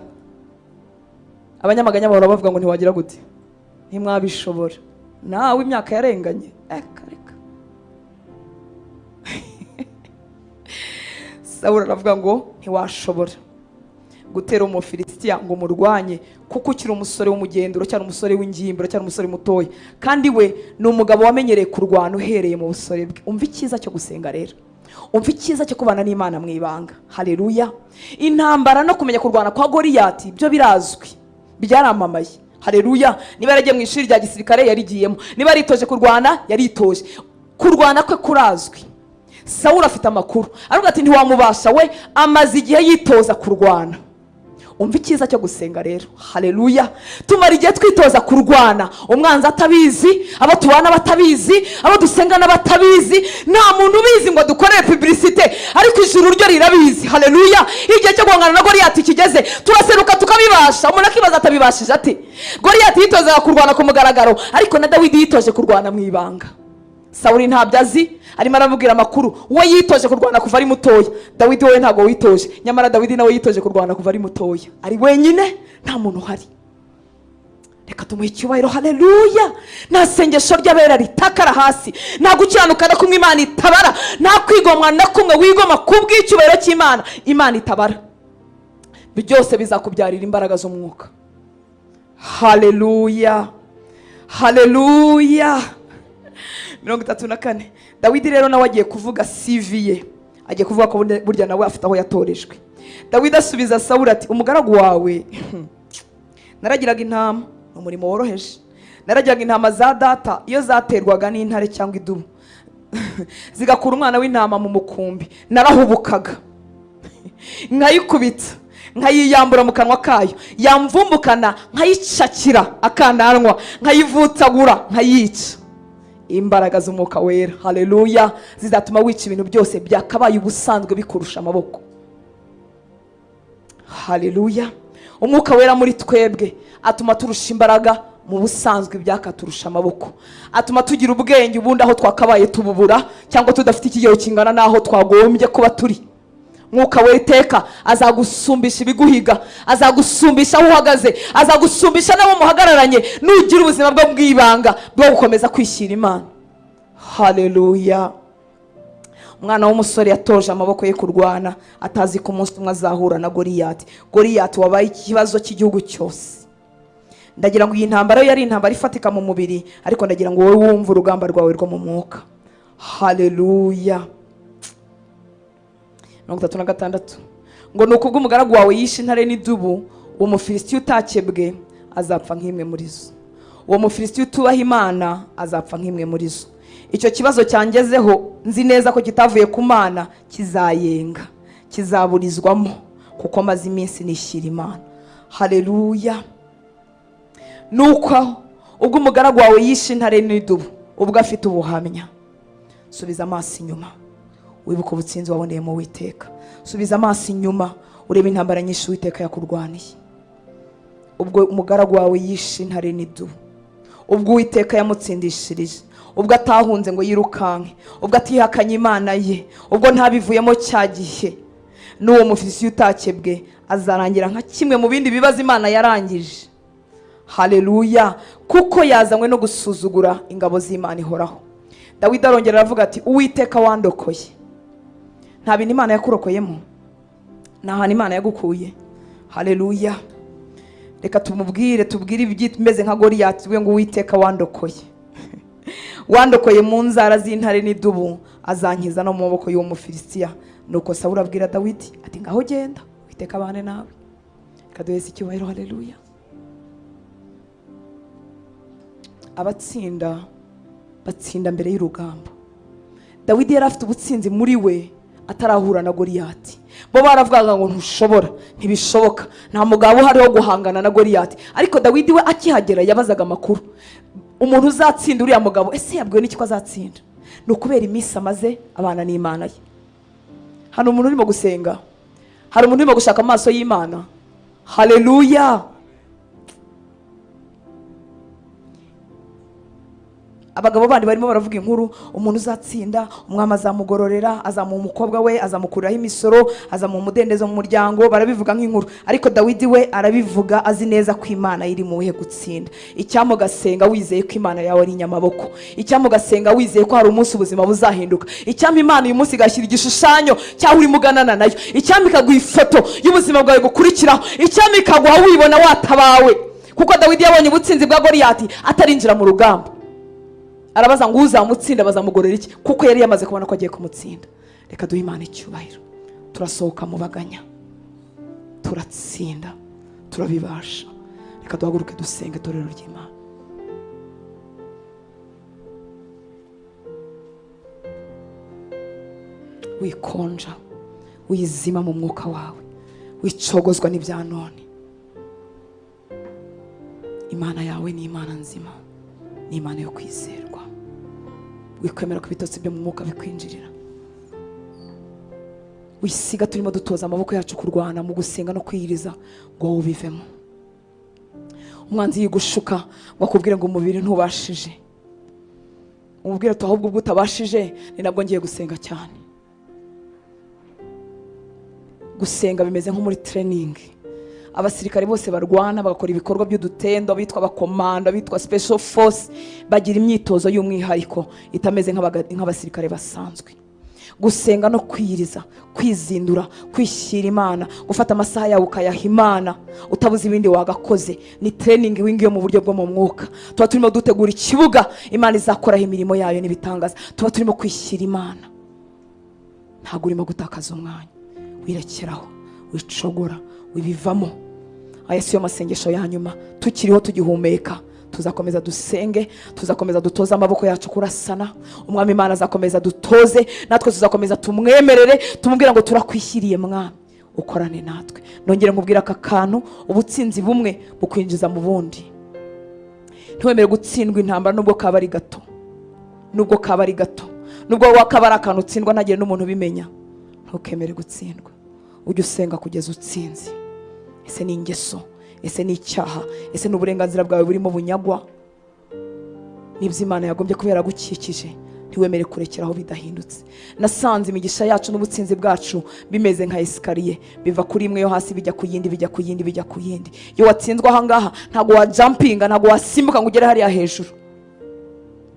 Abanyamaganya bahora bavuga ngo: "Ntiwagira gute? Ntimwabishobora, nawe imyaka yarenganye, reka reka." Sawuli aravuga ngo: "Ntiwashobora gutera Umufilisitiya ngo umurwanye, kuko ukiri umusore w'umugendo, uracyari umusore w'ingimbi, uracyari umusore mutoya, kandi we ni umugabo wamenyereye kurwana uhereye mu busore bwe." Umva icyiza cyo gusenga rero, umva icyiza cyo kubana n'Imana mu ibanga. Haleluya! Intambara no kumenya kurwana kwa Goriyati byo birazwi, byaramamaye. Haleluya! Niba yaragiye mu ishuri rya gisirikare, yarigiyemo. Niba yaritoje kurwana, yaritoje. Kurwana kwe kurazwi. Sawuli afite amakuru, aravuga ati: "Ntiwamubasha, we amaze igihe yitoza kurwana." Umva icyiza cyo gusenga rero. Haleluya! Tumara igihe twitoza kurwana, umwanzi atabizi, abo tubana batabizi, abo dusengana batabizi. Nta muntu ubizi ngo dukorere publicité, ariko ijuru ryo rirabizi. Haleluya! Iyo igihe cyo guhangana na Goriyati kigeze, turaseruka tukabibasha. Umuntu akibaza atabibashije ati: "Goriyati yitozaga kurwana ku mugaragaro, ariko na Dawidi yitoje kurwana mu ibanga." Sawuli ntabyo azi, arimo aramubwira amakuru. We yitoje kurwana kuva ari mutoya. Dawidi, wowe ntabwo witoje. Nyamara Dawidi nawe yitoje kurwana kuva ari mutoya, ari wenyine, nta muntu uhari. Reka tumuhe icyubahiro. Haleluya! Nta sengesho ry'abera ritakara hasi, nta gukiranuka na kumwe Imana itabara, nta kwigomwa na kumwe wigoma ku bw'icyubahiro cy'Imana Imana itabara. Byose bizakubyarira imbaraga z'umwuka. Haleluya, haleluya! 34. Dawidi rero nawe agiye kuvuga CV ye, agiye kuvuga ko burya nawe afite aho yatorejwe. Dawidi asubiza Sawuli ati: "Umugaragu wawe naragiraga intama, ni umurimo woroheje. Naragiraga intama za data. Iyo zaterwaga n'intare cyangwa idubu, zigakura umwana w'intama mu mukumbi, narahubukaga nkayikubita, nkayiyambura mu kanwa kayo. Yamvumbukana, nkayicakira akananwa, nkayivutagura, nkayica." Imbaraga z'Umwuka Wera, haleluya, zizatuma wica ibintu byose byakabaye ubusanzwe bikurusha amaboko. Haleluya! Umwuka Wera muri twebwe atuma turusha imbaraga mu busanzwe ibyakaturusha amaboko, atuma tugira ubwenge ubundi aho twakabaye tububura cyangwa tudafite ikigero kingana n'aho twagombye kuba turi. Mwuka Wera iteka azagusumbisha ibiguhiga, azagusumbisha aho uhagaze, azagusumbisha n'abo muhagararanye, nugira ubuzima bwo bw'ibanga bwo gukomeza kwishyira Imana. Haleluya! Umwana w'umusore yatoje amaboko ye kurwana, atazi ko umunsi umwe azahura na Goriyati, Goriyati wabaye ikibazo cy'igihugu cyose. Ndagira ngo iyi ntambara yo yari intambara ifatika mu mubiri, ariko ndagira ngo wowe wumve urugamba rwawe rwo mu mwuka. Haleluya! 36 ngo: "Ni ukubwo umugaragu wawe yishe intare n'idubu, uwo Mufilisitiya utakebwe azapfa nk'imwe muri zo, uwo Mufilisitiya utubaha Imana azapfa nk'imwe muri zo." Icyo kibazo cyangezeho nzi neza ko kitavuye ku Mana, kizayenga, kizaburizwamo, kuko maze iminsi nishyira Imana. Haleluya. Nuko ubwo umugaragu wawe yishe intare n'idubu, ubwo afite ubuhamya. Subiza amaso inyuma, wibuke ubutsinzi waboneye mu Witeka. Subiza amaso inyuma, urebe intambara nyinshi Uwiteka yakurwaniye. Ubwo umugaragu wawe yishe intare n'idubu, ubwo Uwiteka yamutsindishirije, ubwo atahunze ngo yirukanke, ubwo atihakanye Imana ye, ubwo ntabivuyemo cya gihe, n'uwo mufisiye utakebwe azarangira nka kimwe mu bindi bibazo Imana yarangije. Haleluya. Kuko yazanywe no gusuzugura ingabo z'Imana ihoraho. Dawidi arongera aravuga ati: "Uwiteka wandokoye." Nta bintu Imana yakurokoyemo? Nta hantu Imana yagukuye? Haleluya. Reka tumubwire, tubwire ibyimeze nka Goriyati we ngo: "Uwiteka wandokoye, wandokoye mu nzara z'intare n'idubu, azankiza no mu maboko y'uwo Mufilisitiya." Nuko Sawuli abwira Dawidi ati: "Ngaho genda, Uwiteka abane nawe." Reka duheze icyubahiro. Haleluya. Abatsinda batsinda mbere y'urugamba. Dawidi yari afite ubutsinzi muri we atarahura na Goriyati. Bo baravugaga ngo ntushobora, ntibishoboka, nta mugabo uhari wo guhangana na Goriyati. Ariko Dawidi we akihagera yabazaga amakuru: umuntu uzatsinda uriya mugabo, ese yabwiwe n'iki ko azatsinda? Ni ukubera iminsi amaze abana n'Imana ye. Hari umuntu urimo gusenga, hari umuntu urimo gushaka amaso y'Imana. Haleluya. Abagabo bandi barimo baravuga inkuru: umuntu uzatsinda, umwami azamugororera, azamuha umukobwa we, azamukuriraho imisoro, azamuha umudendezo mu muryango. Barabivuga nk'inkuru, ariko Dawidi we arabivuga azi neza ko Imana iri mu buhe gutsinda. Icyampa ugasenga wizeye ko Imana yawe ari inyamaboko. Icyampa ugasenga wizeye ko hari umunsi ubuzima buzahinduka. Icyampa Imana uyu munsi igashyira igishushanyo cy'aho urimo uganana nayo. Icyampa ikaguha ifoto y'ubuzima bwawe gukurikiraho. Icyampa ikaguha wibona watabawe, kuko Dawidi yabonye ubutsinzi bwa Goriyati atarinjira mu rugamba. Arabaza ngo: "Uzamutsinda bazamugorora iki?" Kuko yari yamaze kubona ko agiye kumutsinda. Reka duhe Imana icyubahiro. Turasohoka mu baganya, turatsinda, turabibasha. Reka duhaguruke dusenge, itorero ry'Imana. Wikonja, wizima mu mwuka wawe, wicogozwa n'ibya none. Imana yawe ni Imana nzima, ni Imana yo kwizerwa. Wikwemera ko ibitotsi byo mu mwuka bikwinjirira. Wisiga turimo dutoza amaboko yacu kurwana mu gusenga no kwiyiriza ngo wowe ubivemo. Umwanzi yigushuka ngo akubwire ngo umubiri ntubashije, umubwire ati: "Ahubwo ubwo utabashije ni nabwo ngiye gusenga cyane." Gusenga bimeze nko muri training. Abasirikare bose barwana bagakora ibikorwa by'udutendo, abitwa abakomando, abitwa special force, bagira imyitozo y'umwihariko itameze nk'abasirikare basanzwe. Gusenga no kwiyiriza, kwizindura, kwishyira Imana, gufata amasaha yawe ukayaha Imana utabuze ibindi wagakoze, ni training wingi yo mu buryo bwo mu mwuka. Tuba turimo dutegura ikibuga Imana izakoraho imirimo yayo n'ibitangaza. Tuba turimo kwishyira Imana. Ntabwo urimo gutakaza umwanya. Wirekeraho, wicogora, wibivamo. Aya si yo masengesho ya nyuma. Tukiriho, tugihumeka, tuzakomeza dusenge, tuzakomeza dutoze amaboko yacu kurasana. Umwami Imana azakomeza dutoze, natwe tuzakomeza tumwemerere, tumubwira ngo: "Turakwishyiriye Mwami, ukorane natwe." Nongere nkubwire aka kantu: ubutsinzi bumwe bukwinjiza mu bundi. Ntiwemere gutsindwa intambara, nubwo kaba ari gato, nubwo kaba ari gato, nubwo kaba ari akantu utsindwa ntagire n'umuntu ubimenya. Ntukemere gutsindwa, ujye usenga kugeza utsinze. Ese ni ingeso? Ese ni icyaha? Ese ni uburenganzira bwawe burimo bunyagwa? N'ibyo Imana yagombye kuba yaragukikije, ntiwemere kurekeraho bidahindutse. Nasanze imigisha yacu n'ubutsinzi bwacu bimeze nka escalier, biva kuri imwe yo hasi bijya ku yindi, bijya ku yindi, bijya ku yindi. Iyo watsinzwe ahangaha, ntabwo wajumpinga, ntabwo wasimbuka ngo ugere hariya hejuru.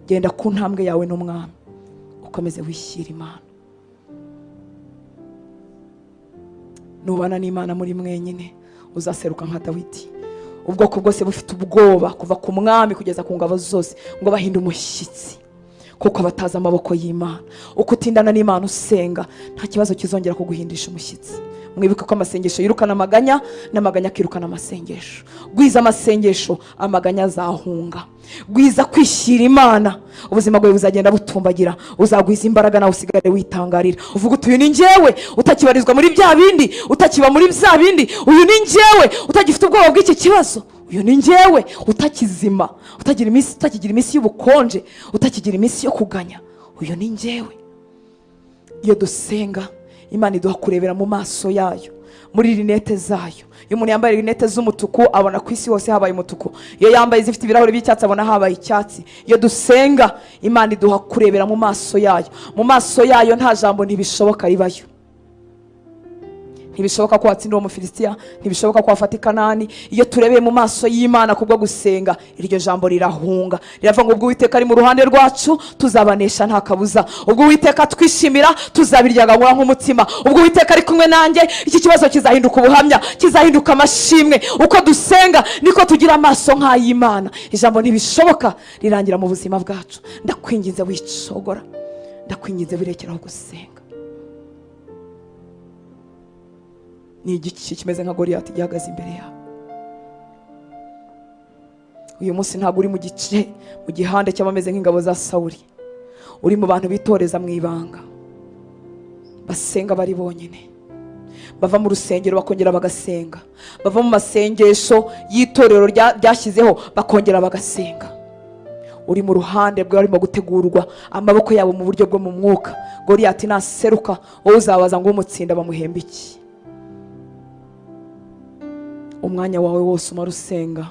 Genda ku ntambwe yawe n'Umwami, ukomeze wishyira Imana. Nubana n'Imana muri mwenyine, uzaseruka nka Dawidi. Ubwoko bwose bufite ubwoba, kuva ku mwami kugeza ku ngabo zose, ngo bahinde umushyitsi, kuko batazi amaboko y'Imana. Uko utindana n'Imana usenga, nta kibazo kizongera kuguhindisha umushyitsi. Mwibuke ko amasengesho yirukana amaganya, n'amaganya akirukana amasengesho. Gwiza amasengesho, amaganya azahunga. Gwiza kwishyira Imana, ubuzima bwawe buzagenda butumbagira. Uzagwiza imbaraga, nawe usigare witangarira, uvuga uti: "Uyu ni njyewe utakibarizwa muri bya bindi, utakiba muri bya bindi. Uyu ni njyewe utagifite ubwoba bw'iki kibazo. Uyu ni njyewe utakizima, utagira iminsi, utakigira iminsi y'ubukonje, utakigira iminsi yo kuganya. Uyu ni njyewe." Iyo dusenga, Imana iduha kurebera mu maso yayo, muri lunettes zayo. Iyo umuntu yambaye lunettes z'umutuku, abona ku isi hose habaye umutuku. Iyo yambaye izifite ibirahuri by'icyatsi, abona habaye icyatsi. Iyo dusenga, Imana iduha kurebera mu maso yayo. Mu maso yayo nta jambo "ntibishoboka" ribayo. Ntibishoboka ko watsinda uwo Mufilisitiya, ntibishoboka ko wafata i Kanani. Iyo turebeye mu maso y'Imana kubwo gusenga, iryo jambo rirahunga, riravuga ngo: "Ubwo Uwiteka ari mu ruhande rwacu, tuzabanesha nta kabuza. Ubwo Uwiteka twishimira, tuzabiryagagura nk'umutsima. Ubwo Uwiteka ari kumwe nanjye, iki kibazo kizahinduka ubuhamya, kizahinduka amashimwe." Uko dusenga niko tugira amaso nk'ay'Imana. Ijambo "ntibishoboka" rirangira mu buzima bwacu. Ndakwinginze, wicogora. Ndakwinginze, wirekeraho gusenga. Ni igiki kimeze nka Goriyati gihagaze imbere yawe uyu munsi? Ntabwo uri mu gice, mu gihande cy'abameze nk'ingabo za Sawuri. Uri mu bantu bitoreza mu ibanga, basenga bari bonyine, bava mu rusengero bakongera bagasenga, bava mu masengesho y'itorero ryashyizeho bakongera bagasenga. Uri mu ruhande rw'abarimo gutegurwa amaboko yabo mu buryo bwo mu mwuka. Goriyati naseruka, wowe uzabaza ngo: "Umutsinda bamuhemba iki?" Umwanya wawe wose umara usenga,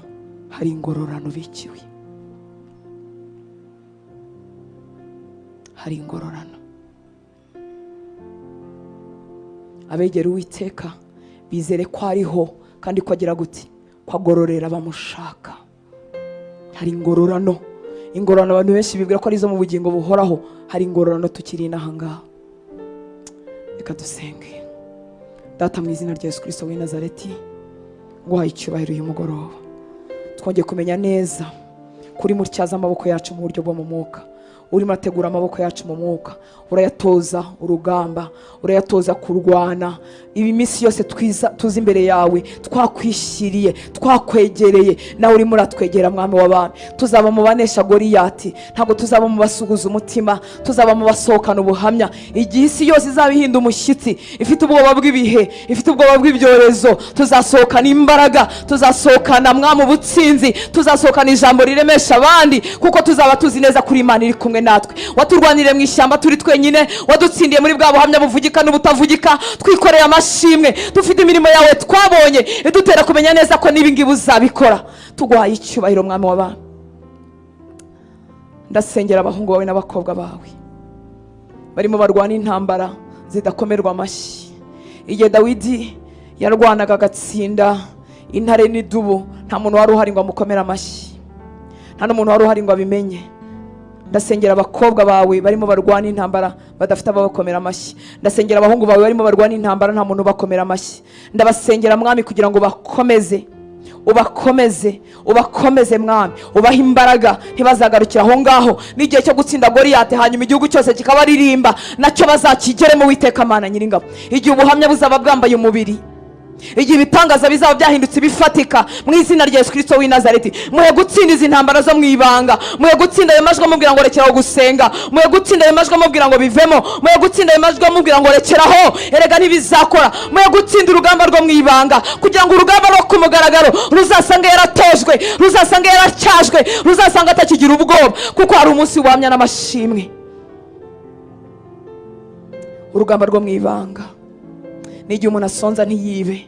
hari ingororano ubikiwe, hari ingororano. Abegera Uwiteka bizere ko ariho, kandi ko agira guti ko agororera bamushaka. Hari ingororano. Ingororano abantu benshi bibwira ko ari izo mu bugingo buhoraho. Hari ingororano tukiri inaha ngaha. Reka dusenge. Data, mu izina rya Yesu Kirisito w'i Nazareti, nguhaye icyubahiro uyu mugoroba. Twongeye kumenya neza kuri mutyaza amaboko yacu mu buryo bwo mu mwuka. Urimo urategura amaboko yacu mu mwuka, urayatoza urugamba, urayatoza kurwana. Ibi minsi yose twiza tuzi imbere yawe, twakwishyiriye, twakwegereye, nawe urimo uratwegera. Mwami w'abami, tuzaba mu banesha Goriyati. Ntabwo tuzaba mu basuhuza umutima, tuzaba mu basohokana ubuhamya. Igihe isi yose izaba ihinda umushyitsi, ifite ubwoba bw'ibihe, ifite ubwoba bw'ibyorezo, tuzasohokana imbaraga, tuzasohokana, Mwami, ubutsinzi, tuzasohokana ijambo riremesha abandi, kuko tuzaba tuzi neza kuri Imana iri kumwe natwe. Waturwaniriye mu ishyamba turi twenyine, wadutsindiye muri bwa buhamya buvugika n'ubutavugika. Twikoreye amashimwe, dufite imirimo yawe twabonye idutera kumenya neza ko n'ibi ngibi uzabikora. Tuguhaye icyubahiro, Mwami w'abami. Ndasengera abahungu bawe n'abakobwa bawe barimo barwana intambara zidakomerwa amashyi. Igihe Dawidi yarwanaga agatsinda intare n'idubu, nta muntu wari uhari ngo amukomere amashyi, nta n'umuntu wari uhari ngo abimenye. Ndasengera abakobwa bawe barimo barwana intambara badafite ababakomera amashyi. Ndasengera abahungu bawe barimo barwana intambara nta muntu ubakomera amashyi. Ndabasengera, Mwami, kugira ngo bakomeze, ubakomeze, ubakomeze, Mwami, ubahe imbaraga, ntibazagarukira aho ngaho. N'igihe cyo gutsinda Goriyati, hanyuma igihugu cyose kikabaririmba, nacyo bazakigeremo. Witeka Mana Nyiringabo, igihe ubuhamya buzaba bwambaye umubiri, igihe ibitangaza bizaba byahindutse ibifatika, mu izina rya Yesu Kirisito w'i Nazareti, muhe gutsinda izi ntambara zo mu ibanga. Muhe gutsinda ayo majwi amubwira ngo: "Rekeraho gusenga." Muhe gutsinda ayo majwi amubwira ngo: "Bivemo." Muhe gutsinda ayo majwi amubwira ngo: "Rekeraho, erega ntibizakora." Muhe gutsinda urugamba rwo mu ibanga, kugira ngo urugamba rwo ku mugaragaro ruzasange yaratojwe, ruzasange yaracyajwe, ruzasanga atakigira ubwoba, kuko hari umunsi wamya n'amashimwe. Urugamba rwo mu ibanga ni igihe umuntu asonza ntiyibe,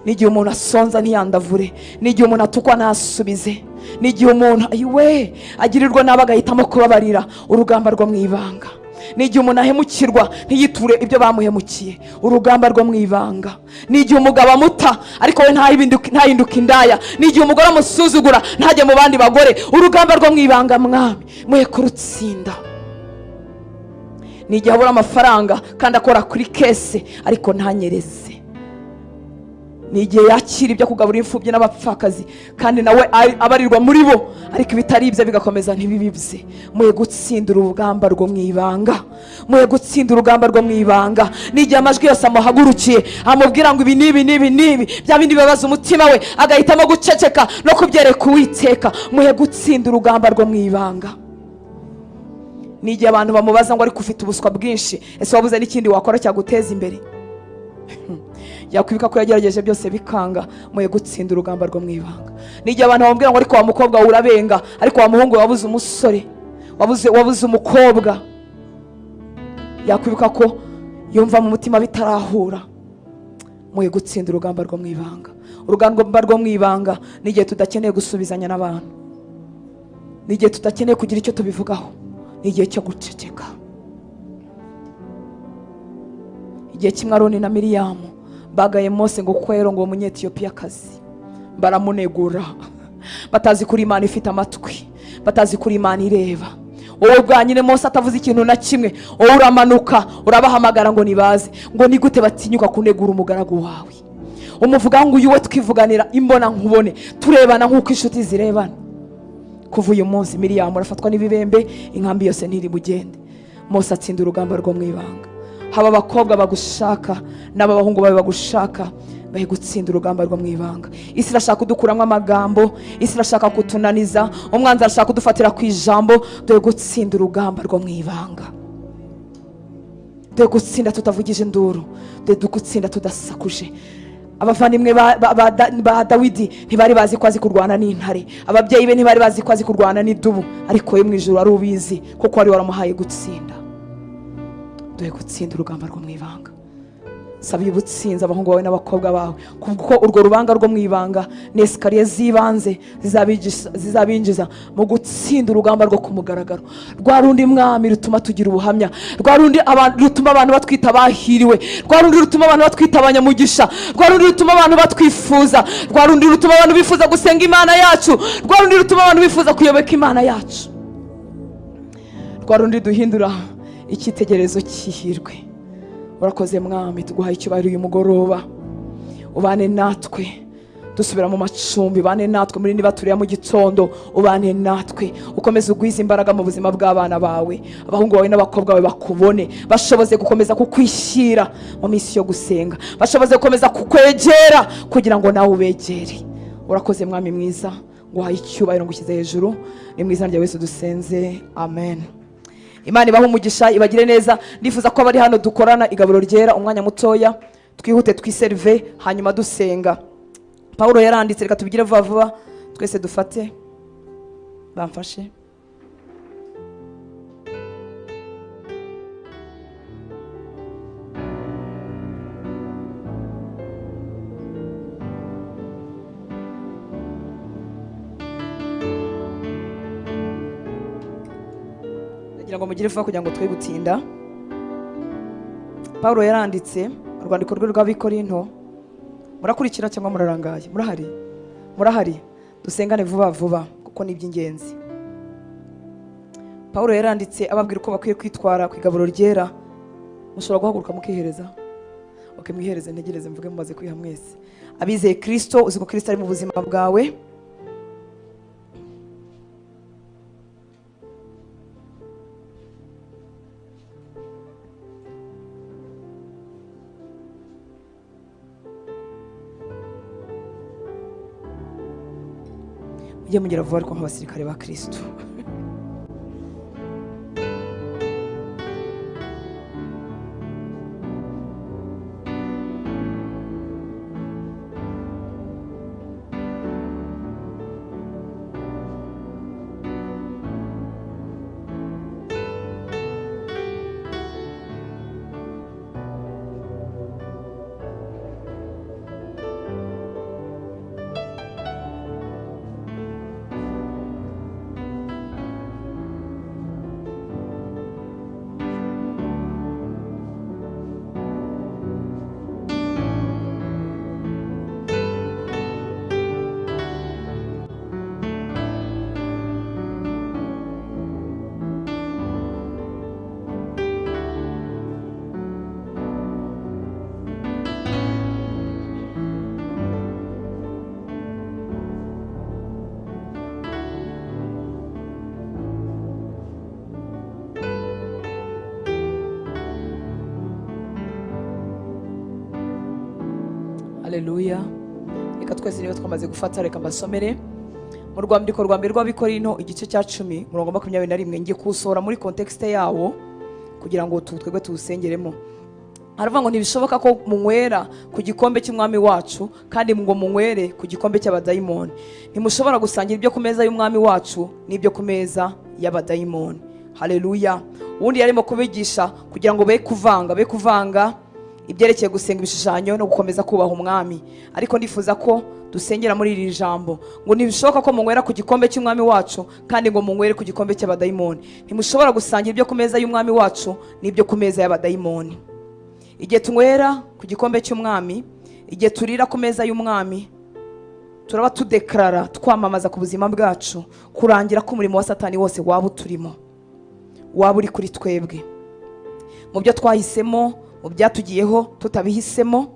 ni igihe umuntu asonza ntiyandavure, ni igihe umuntu atukwa ntasubize, ni igihe umuntu ayiwe agirirwa nabi agahitamo kubabarira. Urugamba rwo mu ibanga ni igihe umuntu ahemukirwa ntiyiture ibyo bamuhemukiye. Urugamba rwo mu ibanga ni igihe umugabo amuta ariko we ntahinduke indaya. Ni igihe umugore amusuzugura ntajye mu bandi bagore. Urugamba rwo mu ibanga, Mwami, muhe kurutsinda. Ni igihe abura amafaranga kandi akora kuri caisse, ariko ntanyereze. Ni igihe yakira ibyo kugaburira imfubyi n'abapfakazi, kandi nawe abarirwa muri bo, ariko ibitari ibye bigakomeza ntibibibye. Muye gutsinda urugamba rwo mu ibanga, muye gutsinda urugamba rwo mu ibanga. Ni igihe amajwi yose amuhagurukiye amubwira ngo ibi n'ibi n'ibi n'ibi, bya bindi bibabaza umutima we, agahitamo guceceka no kubyereka Uwiteka. Muye gutsinda urugamba rwo mu ibanga. Ni igihe abantu bamubaza ngo ariko ufite ubuswa bwinshi, ese wabuze n'ikindi wakora cyaguteza imbere? Yakwibuka ko yagerageje byose bikanga. Muye gutsinda urugamba rwo mu ibanga. Ni igihe abantu bamubwira ngo ariko wa mukobwa we urabenga, ariko wa muhungu we wabuze umusore, wabuze umukobwa. Yakwibuka ko yumva mu mutima bitarahura. Muye gutsinda urugamba rwo mu ibanga. Urugamba rwo mu ibanga ni igihe tudakeneye gusubizanya n'abantu, ni igihe tudakeneye kugira icyo tubivugaho, ni igihe cyo guceceka. Igihe kimwe Aroni na Miriyamu bagaye Mose ngo kuko ngo uwo Munyetiyopiyakazi, baramunegura, batazi kuri Imana ifite amatwi, batazi kuri Imana ireba. Wowe bwanyine Mose atavuze ikintu na kimwe, wowe uramanuka urabahamagara ngo nibaze, ngo ni gute batinyuka kunegura umugaragu wawe? Umuvuga ngo uyu we twivuganira imbona nkubone, turebana nk'uko inshuti zirebana. Kuva uyu munsi Miriyamu arafatwa n'ibibembe, inkambi yose ntiri bugende. Mose atsinda urugamba rwo mu ibanga. Haba abakobwa bagushaka n'abahungu bawe bagushaka, bahe gutsinda urugamba rwo mu ibanga. Isi irashaka kudukuramo amagambo, isi irashaka kutunaniza, umwanzi arashaka kudufatira ku ijambo. Dore gutsinda urugamba rwo mu ibanga, dore gutsinda tutavugije induru, dore gutsinda tudasakuje. Abavandimwe ba Dawidi ntibari bazi ko azi kurwana n'intare, ababyeyi be ntibari bazi ko azi kurwana n'idubu, ariko we mu ijuru wari ubizi kuko wari waramuhaye gutsinda. Dore gutsinda urugamba rwo mu ibanga. Saba ubutsinzi abahungu bawe n'abakobwa bawe, kuko urwo rubanga rwo mu ibanga ni esikariye z'ibanze zizabinjiza mu gutsinda urugamba rwo ku mugaragaro, rwa rundi mwami rutuma tugira ubuhamya, rwa rundi rutuma abantu batwita abahiriwe, rwa rundi rutuma abantu batwita abanyamugisha, rwa rundi rutuma abantu batwifuza, rwa rundi rutuma abantu bifuza gusenga Imana yacu, rwa rundi rutuma abantu bifuza kuyoboka Imana yacu, rwa rundi duhindura icyitegererezo cy'ihirwe. Urakoze mwami, tuguhaye icyubahiro uyu mugoroba. Ubane natwe dusubira mu macumbi, ubane natwe muri niba turiya mu gitondo, ubane natwe ukomeze ugwize imbaraga mu buzima bw'abana bawe, abahungu bawe n'abakobwa bawe bakubone, bashoboze gukomeza kukwishyira mu minsi yo gusenga, bashoboze gukomeza kukwegera kugira ngo nawe ubegere. Urakoze mwami mwiza, nguhaye icyubahiro, ngushyize hejuru, ni mu izina rya Yesu dusenze, amen. Imana ibahe umugisha, ibagire neza. Ndifuza ko abari hano dukorana igaburo ryera umwanya mutoya, twihute twiserive, hanyuma dusenga. Pawulo yaranditse, reka tubigire vuba vuba, twese dufate, bamfashe. Ndagira ngo mugire vuba kugira ngo twe gutinda. Pawulo yaranditse urwandiko rwe rw'Abikorinto. Murakurikira cyangwa murarangaye? Murahari? Murahari? Dusengane vuba vuba kuko ni iby'ingenzi. Pawulo yaranditse ababwira uko bakwiye kwitwara ku igaburo ryera. Mushobora guhaguruka mukihereza? Okay, mwihereze, ntegereze mvuge mumaze kwiha mwese. Abizeye Kristo, uzi ko Kristo ari mu buzima bwawe. Mujye mugira vuba ariko nk'abasirikare ba Kristo. Haleluya. Reka twese niba twamaze gufata, reka mbasomere mu rwandiko rwa mbere rw'Abakorinto, igice cya 10, murongo 21. Ngiye kuwusohora muri contexte yawo kugira ngo twebwe tuwusengeremo. Haravuga ngo: "Ntibishoboka ko munywera ku gikombe cy'Umwami wacu kandi ngo munywere ku gikombe cy'abadayimoni. Ntimushobora gusangira ibyo ku meza y'Umwami wacu n'ibyo ku meza y'abadayimoni." Haleluya. Ubundi yarimo kubigisha kugira ngo be kuvanga ibyerekeye gusenga ibishushanyo no gukomeza kubaha Umwami. Ariko ndifuza ko dusengera muri iri jambo ngo: "Ntibishoboka ko munywera ku gikombe cy'Umwami wacu kandi ngo munywere ku gikombe cy'abadayimoni. Ntimushobora gusangira ibyo ku meza y'Umwami wacu n'ibyo ku meza y'abadayimoni." Igihe tunywera ku gikombe cy'Umwami, igihe turira ku meza y'Umwami, turaba tudekarara, twamamaza ku buzima bwacu kurangira k'umurimo wa Satani wose waba uturimo, waba uri kuri twebwe, mu byo twahisemo, mu byatugiyeho tutabihisemo.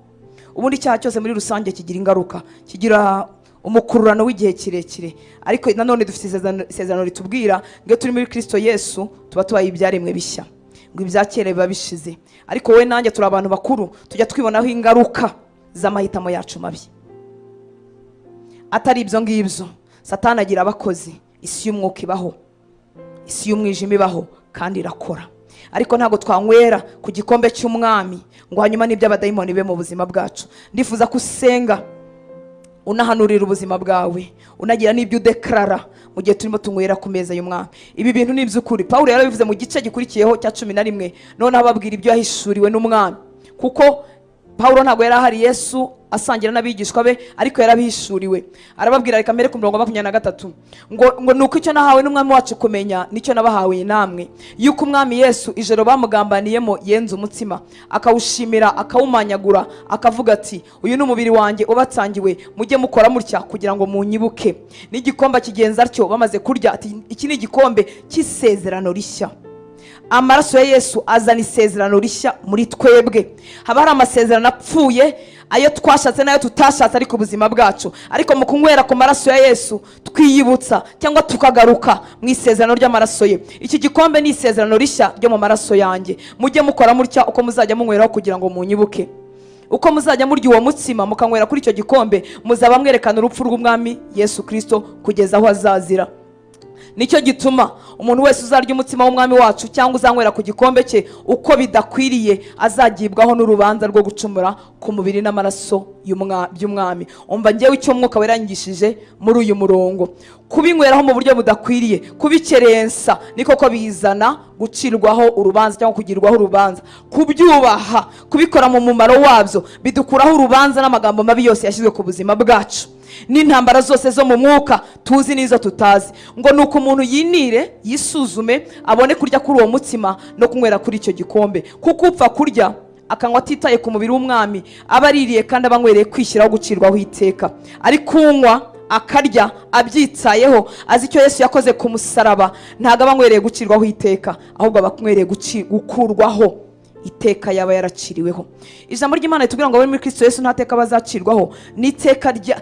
Ubundi icyaha cyose muri rusange kigira ingaruka, kigira umukururano w'igihe kirekire. Ariko nanone dufite isezerano ritubwira ngo iyo turi muri Kirisito Yesu tuba tubaye ibyaremwe bishya, ngo ibya kera biba bishize. Ariko wowe nanjye turi abantu bakuru, tujya twibonaho ingaruka z'amahitamo yacu mabi. Atari ibyo ngibyo, Satani agira abakozi. Isi y'umwuka ibaho, isi y'umwijima ibaho kandi irakora. Ariko ntabwo twanywera ku gikombe cy'Umwami ngo hanyuma n'iby'abadayimoni bibe mu buzima bwacu. Ndifuza ko usenga, unahanurira ubuzima bwawe, unagira n'ibyo udekarara mu gihe turimo tunywera ku meza y'Umwami. Ibi bintu ni iby'ukuri. Pawulo yarabivuze mu gice gikurikiyeho cya 11, noneho ababwira ibyo yahishuriwe n'Umwami, kuko Pawulo ntabwo yari ahari Yesu asangira n'abigishwa be, ariko yarabihishuriwe. Arababwira, reka mbere ku murongo wa 23, ngo: "Nuko icyo nahawe n'Umwami wacu kumenya nicyo nabahawe namwe, yuko Umwami Yesu ijoro bamugambaniyemo yenze umutsima, akawushimira, akawumanyagura, akavuga ati: 'Uyu ni umubiri wanjye ubatangiwe, mujye mukora mutya kugira ngo munyibuke.' N'igikombe kigenza atyo bamaze kurya, ati: 'Iki ni igikombe cy'isezerano rishya.'" Amaraso ya Yesu azana isezerano rishya muri twebwe. Haba hari amasezerano apfuye, ayo twashatse n'ayo tutashatse, ariko ubuzima bwacu. Ariko mu kunywera ku maraso ya Yesu twiyibutsa cyangwa tukagaruka mu isezerano ry'amaraso ye. "Iki gikombe ni isezerano rishya ryo mu maraso yanjye. Mujye mukora mutya uko muzajya munyweraho kugira ngo munyibuke. Uko muzajya murya uwo mutsima mukanywera kuri icyo gikombe, muzaba mwerekana urupfu rw'Umwami Yesu Kirisito kugeza aho azazira. Nicyo gituma umuntu wese uzarya umutsima w'Umwami wacu cyangwa uzanywera ku gikombe cye uko bidakwiriye azagibwaho n'urubanza rwo gucumura ku mubiri n'amaraso by'Umwami." Umva ngewe icyo Mwuka werangishije muri uyu murongo: kubinyweraho mu buryo budakwiriye, kubikerensa, ni koko bizana gucirwaho urubanza cyangwa kugirwaho urubanza. Kubyubaha, kubikora mu mumaro wabyo, bidukuraho urubanza n'amagambo mabi yose yashyizwe ku buzima bwacu n'intambara zose zo mu mwuka tuzi n'izo tutazi. Ngo ni uko umuntu yinire, yisuzume, abone kurya kuri uwo mutsima no kunywera kuri icyo gikombe, kuko upfa kurya akanywa atitaye ku mubiri w'Umwami aba aririye kandi aba anywereye kwishyiraho gucirwaho iteka. Ariko unywa akarya abyitayeho, azi icyo Yesu yakoze ku musaraba, ntabwo aba anywereye gucirwaho iteka, ahubwo aba anywereye gukurwaho iteka yaba yaraciriweho. Ijambo ry'Imana ritubwira ngo abari muri Kristo Yesu nta teka bazacirwaho, ni iteka rya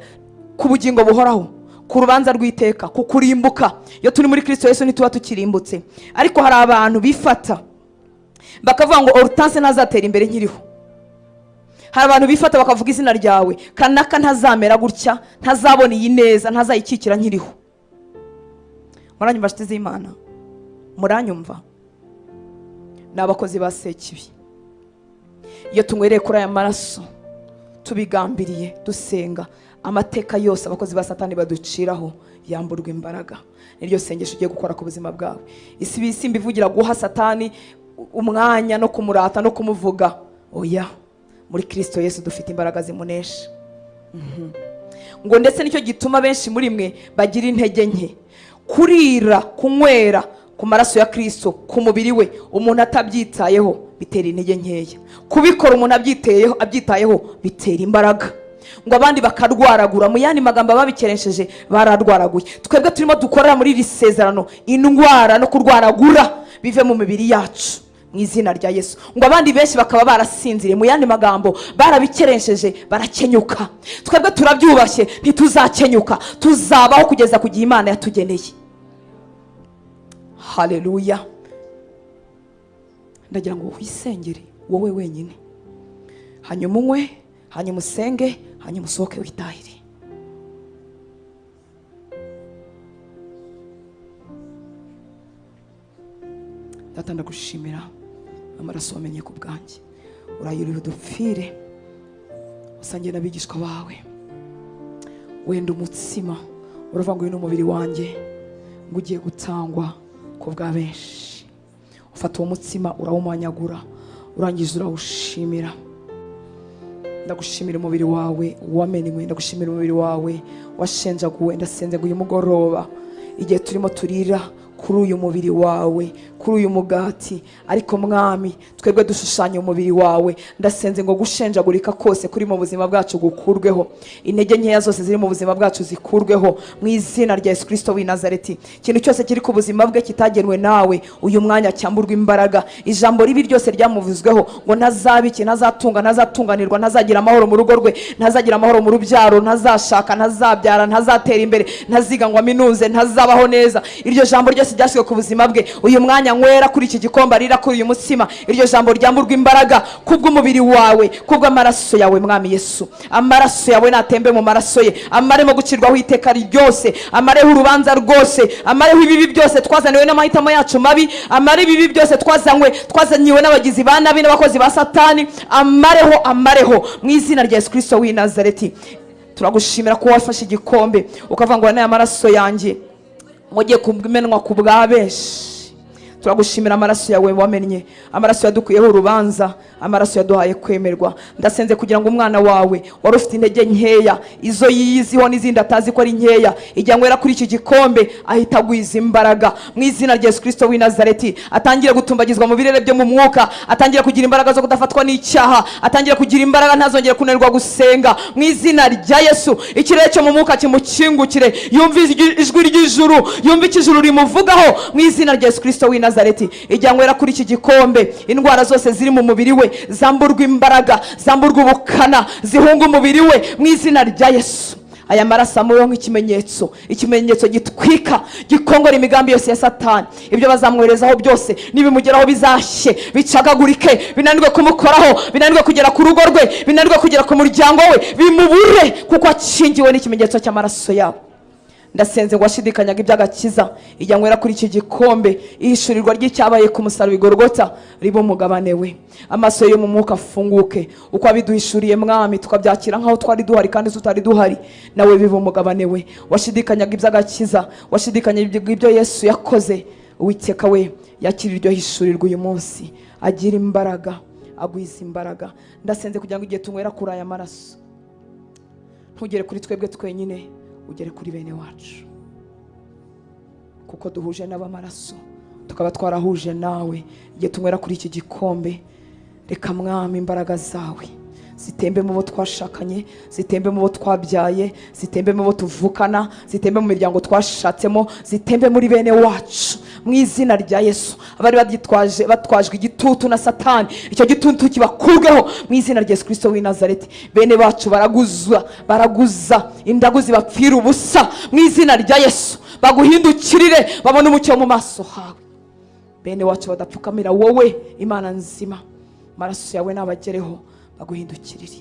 ku bugingo buhoraho, ku rubanza rw'iteka, ku kurimbuka. Iyo turi muri Kristo Yesu ntituba tukirimbutse. Ariko hari abantu bifata bakavuga ngo: "Hortense ntazatera imbere nkiriho." Hari abantu bifata bakavuga izina ryawe: "Kanaka ntazamera gutya, ntazabona iyi neza, ntazayikikira nkiriho." Muranyumva, nshuti z'Imana? Muranyumva? Ni abakozi ba Sekibi. Iyo tunywereye kuri aya maraso tubigambiriye, dusenga, amateka yose abakozi ba Satani baduciraho yamburwa imbaraga. Niryo sengesho ugiye gukora ku buzima bwawe. Isi simba ivugira guha Satani umwanya no kumurata no kumuvuga, oya. Muri Kirisito Yesu dufite imbaraga zimunesha. Ngo: "Ndetse nicyo gituma benshi muri mwe bagira intege nke." Kurira, kunywera ku maraso ya Kirisito, ku mubiri we, umuntu atabyitayeho bitera intege nkeya. Kubikora umuntu abyitayeho bitera imbaraga. Ngo abandi bakarwaragura. Mu yandi magambo, ababikeresheje bararwaraguye. Twebwe turimo dukorera muri iri sezerano, indwara no kurwaragura bive mu mibiri yacu mu izina rya Yesu. Ngo abandi benshi bakaba barasinziriye. Mu yandi magambo, barabikeresheje barakenyuka. Twebwe turabyubashye, ntituzakenyuka, tuzabaho kugeza ku gihe Imana yatugeneye. Haleluya. Ndagira ngo wisengere wowe wenyine, hanyuma unywe, hanyuma usenge, hanyuma udekarare. Hanyuma usohoke witahire. Data, ndagushimira amaraso wamenye ku bwanjye, urayuriye udupfire, usangiye n'abigishwa bawe, wenda umutsima uravuga ngo uyu ni umubiri wanjye ngo ugiye gutangwa ku bwa benshi. Ufata uwo mutsima urawumanyagura, urangiza urawushimira. Ndagushimira umubiri wawe wamenywe, ndagushimira umubiri wawe washenjaguwe. Ndasenze ngo uyu mugoroba igihe turimo turira kuri uyu mubiri wawe, kuri uyu mugati, ariko Mwami twebwe dushushanya umubiri wawe, ndasenze ngo gushenjagurika kose kuri mu buzima bwacu gukurweho, intege nkeya zose ziri mu buzima bwacu zikurweho mu izina rya Yesu Kristo w'i Nazareti. Ikintu cyose kiri ku buzima bwe kitagenwe nawe, uyu mwanya cyamburwa imbaraga. Ijambo ribi ryose ryamuvuzweho ngo ntazabiki, ntazatunga, ntazatunganirwa, ntazagira amahoro mu rugo rwe, ntazagira amahoro mu rubyaro, ntazashaka, ntazabyara, ntazatera imbere, ntaziga ngo aminuze, ntazabaho neza, iryo jambo ryose ryashyizwe ku buzima bwe, uyu mwanya nywera kuri iki gikombe, arira kuri uyu mutsima, iryo jambo ryamburwa imbaraga kubw'umubiri wawe, kubw'amaraso yawe Mwami Yesu. Amaraso yawe natembe mu maraso ye, amaremo gucirwaho iteka ryose, amareho urubanza rwose, amareho ibibi byose twazaniwe n'amahitamo yacu mabi, amare ibibi byose twazaniwe n'abagizi ba nabi n'abakozi ba Satani, amareho, amareho mu izina rya Yesu Kristo w'i Nazareti. Turagushimira ko wafashe igikombe ukavuga ngo aya maraso yanjye mugiye kumenwa ku bwa benshi. Turagushimira amaraso yawe wamennye, amaraso yadukuyeho urubanza, amaraso yaduhaye kwemerwa. Ndasenze kugira ngo umwana wawe wari ufite intege nkeya, izo yiyiziho n'izindi atazi ko ari nkeya, igihe anywera kuri iki gikombe ahita agwiza imbaraga mu izina rya Yesu Kristo w'i Nazareti. Atangire gutumbagizwa mu birere byo mu mwuka, atangire kugira imbaraga zo kudafatwa n'icyaha, atangire kugira imbaraga, ntazongere kunanirwa gusenga mu izina rya Yesu. Ikirere cyo mu mwuka kimukingukire, yumve ijwi ry'ijuru, yumve icyo ijuru rimuvugaho mu izina rya Yesu Kristo w'i Nazareti. Igihe anywera kuri iki gikombe, indwara zose ziri mu mubiri we zamburwa imbaraga, zamburwa ubukana, zihunga umubiri we mu izina rya Yesu. Aya maraso amubeho nk'ikimenyetso, ikimenyetso gitwika, gikongora imigambi yose ya Satani. Ibyo bazamwoherezaho byose nibimugeraho bizashye, bicagagurike, binanirwe kumukoraho, binanirwe kugera ku rugo rwe, binanirwe kugera ku muryango we, bimubure, kuko akingiwe n'ikimenyetso cy'amaraso yabo. Ndasenze ngo washidikanyaga iby'agakiza, igihe anywera kuri iki gikombe, ihishurirwa ry'icyabaye ku musaraba i Golgotha ribe umugabane we. Amaso yo mu mwuka afunguke, uko abiduhishuriye Mwami tukabyakira nk'aho twari duhari kandi tutari duhari, nawe bibe umugabane we. Washidikanyaga iby'agakiza, washidikanyaga ibyo Yesu yakoze, Uwiteka we yakira iryo hishurirwa uyu munsi, agira imbaraga, agwiza imbaraga. Ndasenze kugira ngo igihe tunywera kuri aya maraso, ntugere kuri twebwe twenyine, ugere kuri bene wacu, kuko duhuje n'abamaraso tukaba twarahuje nawe. Igihe tunywera kuri iki gikombe, reka Mwami imbaraga zawe zitembe mu bo twashakanye, zitembe mu bo twabyaye, zitembe mu bo tuvukana, zitembe mu miryango twashatsemo, zitembe muri bene wacu mu izina rya Yesu. Abari batwajwe igitutu na Satani, icyo gitutu kibakurweho mu izina rya Yesu Kristo w'i Nazareti. Bene bacu baraguza indagu zibapfira ubusa mu izina rya Yesu. Baguhindukirire, babone umucyo mu maso hawe. Bene wacu badapfukamira wowe Imana nzima, amaraso yawe nabagereho, baguhindukirire.